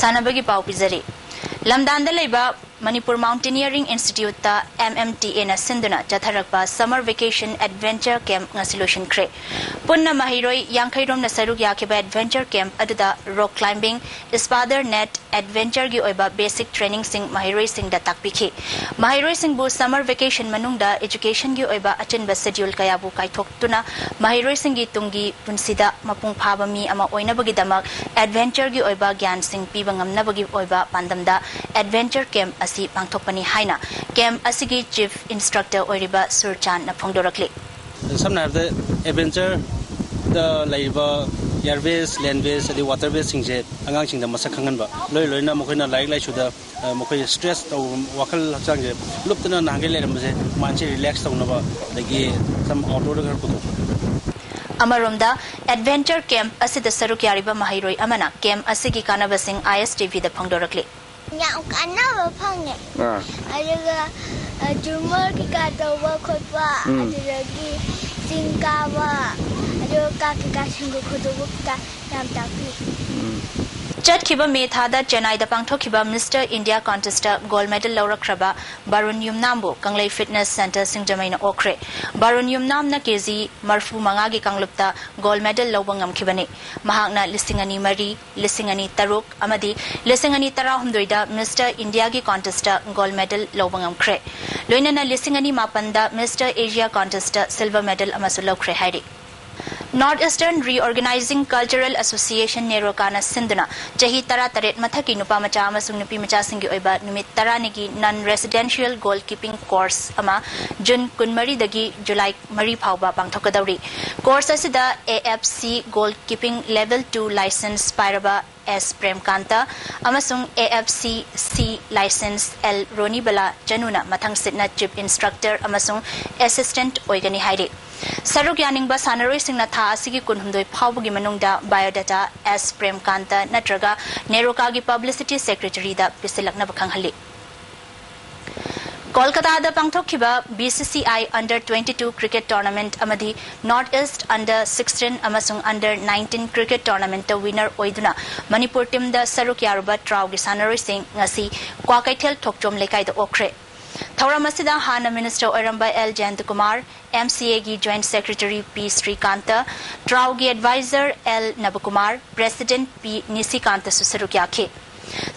ꯁꯥꯟꯅꯕꯒꯤ ꯄꯥꯎ ꯄꯤꯖꯔꯤ꯫ ꯂꯝꯗꯥꯟꯗ ꯂꯩꯕ ꯃꯅꯤꯄꯨꯔ ꯃꯥꯎꯟꯇꯦꯅꯤꯌꯔꯤꯡ ꯏꯟꯁꯇꯤꯇ꯭ꯌꯨꯠꯇ ꯑꯦꯝ ꯑꯦꯝ ꯇꯤ ꯑꯦꯅ ꯁꯤꯟꯗꯨꯅ ꯆꯠꯊꯔꯛꯄ ꯁꯝꯃꯔ ꯚꯦꯀꯦꯁꯟ ꯑꯦꯗꯚꯦꯟꯆꯔ ꯀꯦꯝꯞ ꯉꯁꯤ ꯂꯣꯏꯁꯤꯟꯈ꯭ꯔꯦ꯫ ꯄꯨꯟꯅ ꯃꯍꯩꯔꯣꯏ ꯌꯥꯡꯈꯩ ꯔꯣꯝꯅ ꯁꯔꯨꯛ ꯌꯥꯈꯤꯕ ꯑꯦꯗꯚꯦꯟꯆꯔ ꯀꯦꯝꯞ ꯑꯗꯨꯗ ꯔꯣꯛ ꯀ꯭ꯂꯥꯏꯝꯕꯤꯡ, ꯁ꯭ꯄꯥꯏꯗꯔ ꯅꯦꯠ, ꯑꯦꯗꯚꯦꯟꯆꯔꯒꯤ ꯑꯣꯏꯕ ꯕꯦꯁꯤꯛ ꯇ꯭ꯔꯦꯅꯤꯡꯁꯤꯡ ꯃꯍꯩꯔꯣꯏꯁꯤꯡꯗ ꯇꯥꯛꯄꯤꯈꯤ꯫ ꯃꯍꯩꯔꯣꯏꯁꯤꯡꯕꯨ ꯁꯝꯃꯔ ꯚꯦꯀꯦꯁꯟ ꯃꯅꯨꯡꯗ ꯑꯦꯖꯨꯀꯦꯁꯟꯒꯤ ꯑꯣꯏꯕ ꯑꯆꯤꯟꯕ ꯁꯦꯗ꯭ꯌꯨꯜ ꯀꯌꯥꯕꯨ ꯀꯥꯏꯊꯣꯛꯇꯨꯅ ꯃꯍꯩꯔꯣꯏꯁꯤꯡꯒꯤ ꯇꯨꯡꯒꯤ ꯄꯨꯟꯁꯤꯗ ꯃꯄꯨꯡ ꯐꯥꯕ ꯃꯤ ꯑꯃ ꯑꯣꯏꯅꯕꯒꯤꯗꯃꯛ ꯑꯦꯗꯚꯦꯟꯆꯔꯒꯤ ꯑꯣꯏꯕ ꯒ꯭ꯌꯥꯟꯁꯤꯡ ꯄꯤꯕ ꯉꯝꯅꯕꯒꯤ ꯑꯣꯏꯕ ꯄꯥꯟꯗꯝꯗ ꯑꯦꯗꯚꯦꯟꯆꯔ ꯀꯦꯝꯞ ꯑꯁꯤ ꯄꯥꯡꯊꯣꯛꯄꯅꯤ ꯍꯥꯏꯅ ꯀꯦꯝꯞ ꯑꯁꯤꯒꯤ ꯆꯤꯐ ꯏꯟꯁꯇ꯭ꯔꯛꯇꯔ ꯑꯣꯏꯔꯤꯕ ꯁꯨꯔꯆꯥꯟꯅ ꯐꯣꯡꯗꯣꯔꯛꯂꯤ꯫ ꯁꯝꯅ ꯍꯥꯏꯔꯕꯗ ꯑꯦꯗꯚꯦꯟꯆꯔꯗ ꯂꯩꯔꯤꯕ ꯑꯦꯌꯔ ꯕꯦꯁ, ꯂꯦꯟ ꯕꯦꯁ, ꯑꯗꯩ ꯋꯥꯇꯔ ꯕꯦꯁꯁꯤꯡꯁꯦ ꯑꯉꯥꯡꯁꯤꯡꯗ ꯃꯁꯛ ꯈꯪꯍꯟꯕ, ꯂꯣꯏ ꯂꯣꯏꯅ ꯃꯈꯣꯏꯅ ꯂꯥꯏꯔꯤꯛ ꯂꯥꯏꯁꯨꯗ, ꯑ, ꯃꯈꯣꯏ ꯁ꯭ꯇ꯭ꯔꯦꯁ ꯇꯧꯕ ꯋꯥꯈꯜ ꯍꯛꯆꯥꯡꯁꯦ ꯂꯨꯞꯇꯅ ꯅꯍꯥꯟꯈꯩ ꯂꯩꯔꯝꯕꯁꯦ ꯃꯥꯏꯟꯁꯦ ꯔꯤꯂꯦꯛꯁ ꯇꯧꯅꯕ, ꯑꯗꯒꯤ ꯁꯝ ꯑꯥꯎꯠꯗꯣꯔꯗ ꯈꯔ ꯄꯨꯊꯣꯛꯄ꯫ ꯑꯃꯔꯣꯝꯗ, ꯑꯦꯗꯚꯦꯟꯆꯔ ꯀꯦꯝꯞ ꯑꯁꯤꯗ ꯁꯔꯨꯛ ꯌꯥꯔꯤꯕ ꯃꯍꯩꯔꯣꯏ ꯑꯃꯅ ꯀꯦꯝꯞ ꯑꯁꯤꯒꯤ ꯀꯥꯟꯅꯕꯁꯤꯡ ꯑꯥꯏ ꯑꯦꯁ ꯇꯤ ꯚꯤꯗ ꯐꯣꯡꯗꯣꯔꯛꯂꯤ꯫ ꯌꯥꯝ ꯀꯥꯟꯅꯕ ꯐꯪꯉꯦ꯫ ꯑꯥ꯫ ꯑꯗꯨꯒ, ꯑ, ꯖꯨꯃꯔ ꯀꯩꯀꯥ ꯇꯧꯕ ꯈꯣꯠꯄ, ꯎꯝ꯫ ꯑꯗꯨꯗꯒꯤ ꯆꯤꯡ ꯀꯥꯕ, ꯑꯗꯨꯒ ꯀꯥ ꯀꯩꯀꯥ ꯁꯦꯡꯗꯣꯛ ꯈꯣꯠꯇꯣꯛꯄ ꯀꯩꯀꯥ ꯌꯥꯝ ꯇꯥꯛꯄꯤ꯫ ꯎꯝ꯫ ꯆꯠꯈꯤꯕ ꯃꯦ ꯊꯥꯗ ꯆꯦꯟꯅꯥꯏꯗ ꯄꯥꯡꯊꯣꯛꯈꯤꯕ mister India contest gold medal ꯂꯧꯔꯛꯈ꯭ꯔꯕ ꯕꯥꯔꯨꯟ ꯌꯨꯝꯅꯥꯝꯕꯨ ꯀꯪꯂꯩ ꯐꯤꯠꯅꯦꯁ ꯁꯦꯟꯇꯔ ꯁꯤꯡꯖꯃꯩꯅ ꯑꯣꯛꯈ꯭ꯔꯦ꯫ ꯕꯥꯔꯨꯟ ꯌꯨꯝꯅꯥꯝꯅ ꯀꯦ ꯖꯤ ꯃꯔꯐꯨ ꯃꯉꯥꯒꯤ ꯀꯥꯡꯂꯨꯞꯇ ꯒꯣꯜ ꯃꯦꯗꯜ ꯂꯧꯕ ꯉꯝꯈꯤꯕꯅꯤ꯫ ꯃꯍꯥꯛꯅ ꯂꯤꯁꯤꯡ ꯑꯅꯤ ꯃꯔꯤ, ꯂꯤꯁꯤꯡ ꯑꯅꯤ ꯇꯔꯨꯛ ꯑꯃꯗꯤ ꯂꯤꯁꯤꯡ ꯑꯅꯤ ꯇꯔꯥꯍꯨꯝꯗꯣꯏꯗ ꯃꯤꯁꯇꯔ ꯏꯟꯗꯤꯌꯥꯒꯤ ꯀꯣꯟꯇꯦꯁꯇ ꯒꯣꯜ ꯃꯦꯗꯜ ꯂꯧꯕ ꯉꯝꯈ꯭ꯔꯦ꯫ ꯂꯣꯏꯅꯅ ꯂꯤꯁꯤꯡ ꯑꯅꯤ ꯃꯥꯄꯟꯗ ꯃꯤꯁꯇꯔ ꯑꯦꯁꯤꯌꯥ ꯀꯣꯟꯇꯦꯁꯇ ꯁꯤꯜꯚꯔ ꯃꯦꯗꯜ ꯑꯃꯁꯨ ꯂꯧꯈ꯭ꯔꯦ ꯍꯥꯏꯔꯤ꯫ ꯅꯣꯔꯠ ꯏꯁꯇꯔꯟ ꯔꯤꯑꯣꯔꯒꯅꯥꯏꯖꯤꯡ ꯀꯜꯆꯔꯦꯜ ꯑꯦꯁꯣꯁꯤꯌꯦꯁꯟ, ꯅꯦꯔꯣꯀꯥꯅ ꯁꯤꯟꯗꯨꯅ ꯆꯍꯤ ꯇꯔꯥꯇꯔꯦꯠ ꯃꯊꯛꯀꯤ ꯅꯨꯄꯥ ꯃꯆꯥ ꯑꯃꯁꯨꯡ ꯅꯨꯄꯤ ꯃꯆꯥꯁꯤꯡꯒꯤ ꯑꯣꯏꯕ ꯅꯨꯃꯤꯠ ꯇꯔꯥꯅꯤꯒꯤ ꯅꯟ ꯔꯦꯁꯤꯗꯦꯟꯁꯤꯌꯦꯜ ꯒꯣꯜ ꯀꯤꯄꯤꯡ ꯀꯣꯔꯁ ꯑꯃ ꯖꯨꯟ ꯀꯨꯟꯃꯔꯤꯗꯒꯤ ꯖꯨꯂꯥꯏ ꯃꯔꯤ ꯐꯥꯎꯕ ꯄꯥꯡꯊꯣꯛꯀꯗꯧꯔꯤ꯫ ꯀꯣꯔꯁ ꯑꯁꯤꯗ A F C goal keeping level two licence ꯄꯥꯏꯔꯕ ꯑꯦꯁ ꯄ꯭ꯔꯦꯝꯀꯥꯟꯇ ꯑꯃꯁꯨꯡ A F C C licence L Ronibala ꯆꯅꯨꯅ ꯃꯊꯪꯁꯤꯠꯅ ꯆꯤꯐ ꯏꯟꯁꯇ꯭ꯔꯛꯇꯔ ꯑꯃꯁꯨꯡ ꯑꯦꯁꯤꯁꯇꯦꯟꯠ ꯑꯣꯏꯒꯅꯤ ꯍꯥꯏꯔꯤ꯫ ꯁꯔꯨꯛ ꯌꯥꯅꯤꯡꯕ ꯁꯥꯟꯅꯔꯣꯏꯁꯤꯡꯅ ꯊꯥ ꯑꯁꯤꯒꯤ ꯀꯨꯟꯍꯨꯝꯗꯣꯏ ꯐꯥꯎꯕꯒꯤ ꯃꯅꯨꯡꯗ ꯕꯥꯏꯑꯣꯗꯥꯇꯥ ꯑꯦꯁ ꯄ꯭ꯔꯦꯝꯀꯥꯟꯇ ꯅꯠꯇ꯭ꯔꯒ ꯅꯦꯔꯣꯀꯥꯒꯤ ꯄꯕ꯭ꯂꯤꯁꯤꯇꯤ ꯁꯦꯀ꯭ꯔꯦꯇꯔꯤꯗ ꯄꯤꯁꯤꯜꯂꯛꯅꯕ ꯈꯪꯍꯜꯂꯤ꯫ ꯀꯣꯜꯀꯇꯥꯗ ꯄꯥꯡꯊꯣꯛꯈꯤꯕ B C C I Under twenty-two cricket tournament ꯑꯃꯗꯤ North East Under sixteen ꯑꯃꯁꯨꯡ Under nineteen cricket tournamentꯇ winner ꯑꯣꯏꯗꯨꯅ ꯃꯅꯤꯄꯨꯔ teamꯗ ꯁꯔꯨꯛ ꯌꯥꯔꯨꯕ ꯇ꯭ꯔꯥꯎꯒꯤ ꯁꯥꯟꯅꯔꯣꯏꯁꯤꯡ ꯉꯁꯤ ꯀ꯭ꯋꯥꯀꯩꯊꯦꯜ ꯊꯣꯛꯆꯣꯝ ꯂꯩꯀꯥꯏꯗ ꯑꯣꯛꯈ꯭ꯔꯦ꯫ ꯊꯧꯔꯝ ꯑꯁꯤꯗ ꯍꯥꯟꯅ minister ꯑꯣꯏꯔꯝꯕ ꯑꯦꯜ ꯖꯌꯟꯇꯀꯨꯃꯥꯔ, M C Aꯒꯤ joint secretary P ꯁ꯭ꯔꯤꯀꯥꯟꯇ, ꯇ꯭ꯔꯥꯎꯒꯤ advisor L Nabakumar, president P ꯅꯤꯁꯤꯀꯥꯟꯇꯁꯨ ꯁꯔꯨꯛ ꯌꯥꯈꯤ꯫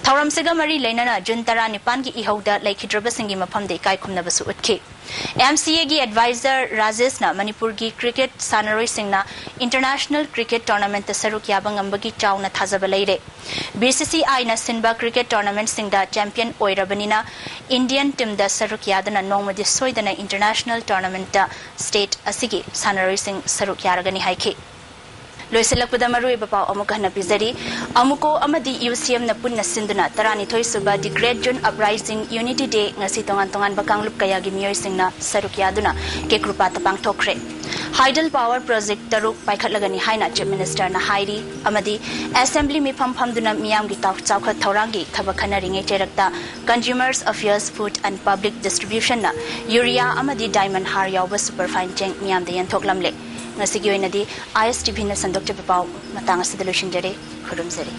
ꯊꯧꯔꯝꯁꯤꯒ ꯃꯔꯤ ꯂꯩꯅꯅ ꯖꯨꯟ ꯇꯔꯥꯅꯤꯄꯥꯟꯒꯤ ꯏꯍꯧꯗ ꯂꯩꯈꯤꯗ꯭ꯔꯕꯁꯤꯡꯒꯤ ꯃꯐꯝꯗ ꯏꯀꯥꯏ ꯈꯨꯝꯅꯕꯁꯨ ꯎꯠꯈꯤ꯫ M C Aꯒꯤ advisor ꯔꯥꯖꯦꯁꯅ ꯃꯅꯤꯄꯨꯔꯒꯤ cricket ꯁꯥꯟꯅꯔꯣꯏꯁꯤꯡꯅ international cricket tournamentꯇ ꯁꯔꯨꯛ ꯌꯥꯕ ꯉꯝꯕꯒꯤ ꯆꯥꯎꯅ ꯊꯥꯖꯕ ꯂꯩꯔꯦ꯫ B C C Iꯅ ꯁꯤꯟꯕ cricket tournamentꯁꯤꯡꯗ champion ꯑꯣꯏꯔꯕꯅꯤꯅ Indian teamꯗ ꯁꯔꯨꯛ ꯌꯥꯗꯨꯅ ꯅꯣꯡꯃꯗꯤ ꯁꯣꯏꯗꯅ international tournamentꯇ state ꯑꯁꯤꯒꯤ ꯁꯥꯟꯅꯔꯣꯏꯁꯤꯡ ꯁꯔꯨꯛ ꯌꯥꯔꯒꯅꯤ ꯍꯥꯏꯈꯤ꯫ ꯂꯣꯏꯁꯤꯜꯂꯛꯄꯗ ꯃꯔꯨꯑꯣꯏꯕ ꯄꯥꯎ ꯑꯃꯨꯛ ꯍꯟꯅ ꯄꯤꯖꯔꯤ꯫ ꯑꯃꯨꯀꯣ ꯑꯃꯗꯤ UCMꯅ ꯄꯨꯟꯅ ꯁꯤꯟꯗꯨꯅ ꯇꯔꯥꯅꯤꯊꯣꯏ ꯁꯨꯕ The Great June Uprising Unity Day ꯉꯁꯤ ꯇꯣꯉꯥꯟ ꯇꯣꯉꯥꯟꯕ ꯀꯥꯡꯂꯨꯞ ꯀꯌꯥꯒꯤ ꯃꯤꯑꯣꯏꯁꯤꯡꯅ ꯁꯔꯨꯛ ꯌꯥꯗꯨꯅ ꯀꯦꯀ꯭ꯔꯨꯄꯥꯠꯇ ꯄꯥꯡꯊꯣꯛꯈ꯭ꯔꯦ꯫ Hydel power project ꯇꯔꯨꯛ ꯄꯥꯏꯈꯠꯂꯒꯅꯤ ꯍꯥꯏꯅ Chief Ministerꯅ ꯍꯥꯏꯔꯤ ꯑꯃꯗꯤ Assembly ꯃꯤꯐꯝ ꯐꯝꯗꯨꯅ ꯃꯤꯌꯥꯝꯒꯤ ꯇꯥꯎ-, ꯆꯥꯎꯈꯠ ꯊꯧꯔꯥꯡꯒꯤ ꯊꯕꯛ ꯈꯟꯅꯔꯤꯉꯩ ꯆꯩꯔꯛꯇ Consumers Affairs Food and Public Distributionꯅ urea ꯑꯃꯗꯤ diamond ꯍꯥꯔ ꯌꯥꯎꯕ superfine ꯆꯦꯡ ꯃꯤꯌꯥꯝꯗ ꯌꯦꯟꯊꯣꯛꯂꯝꯂꯦ꯫ ꯉꯁꯤꯒꯤ ꯑꯣꯏꯅꯗꯤ ISTVꯅ ꯁꯟꯗꯣꯛꯆꯕ ꯄꯥꯎ ꯃꯇꯥꯡ ꯑꯁꯤꯗ ꯂꯣꯏꯁꯤꯟꯖꯔꯦ꯫ ꯈꯨꯔꯨꯝꯖꯔꯤ꯫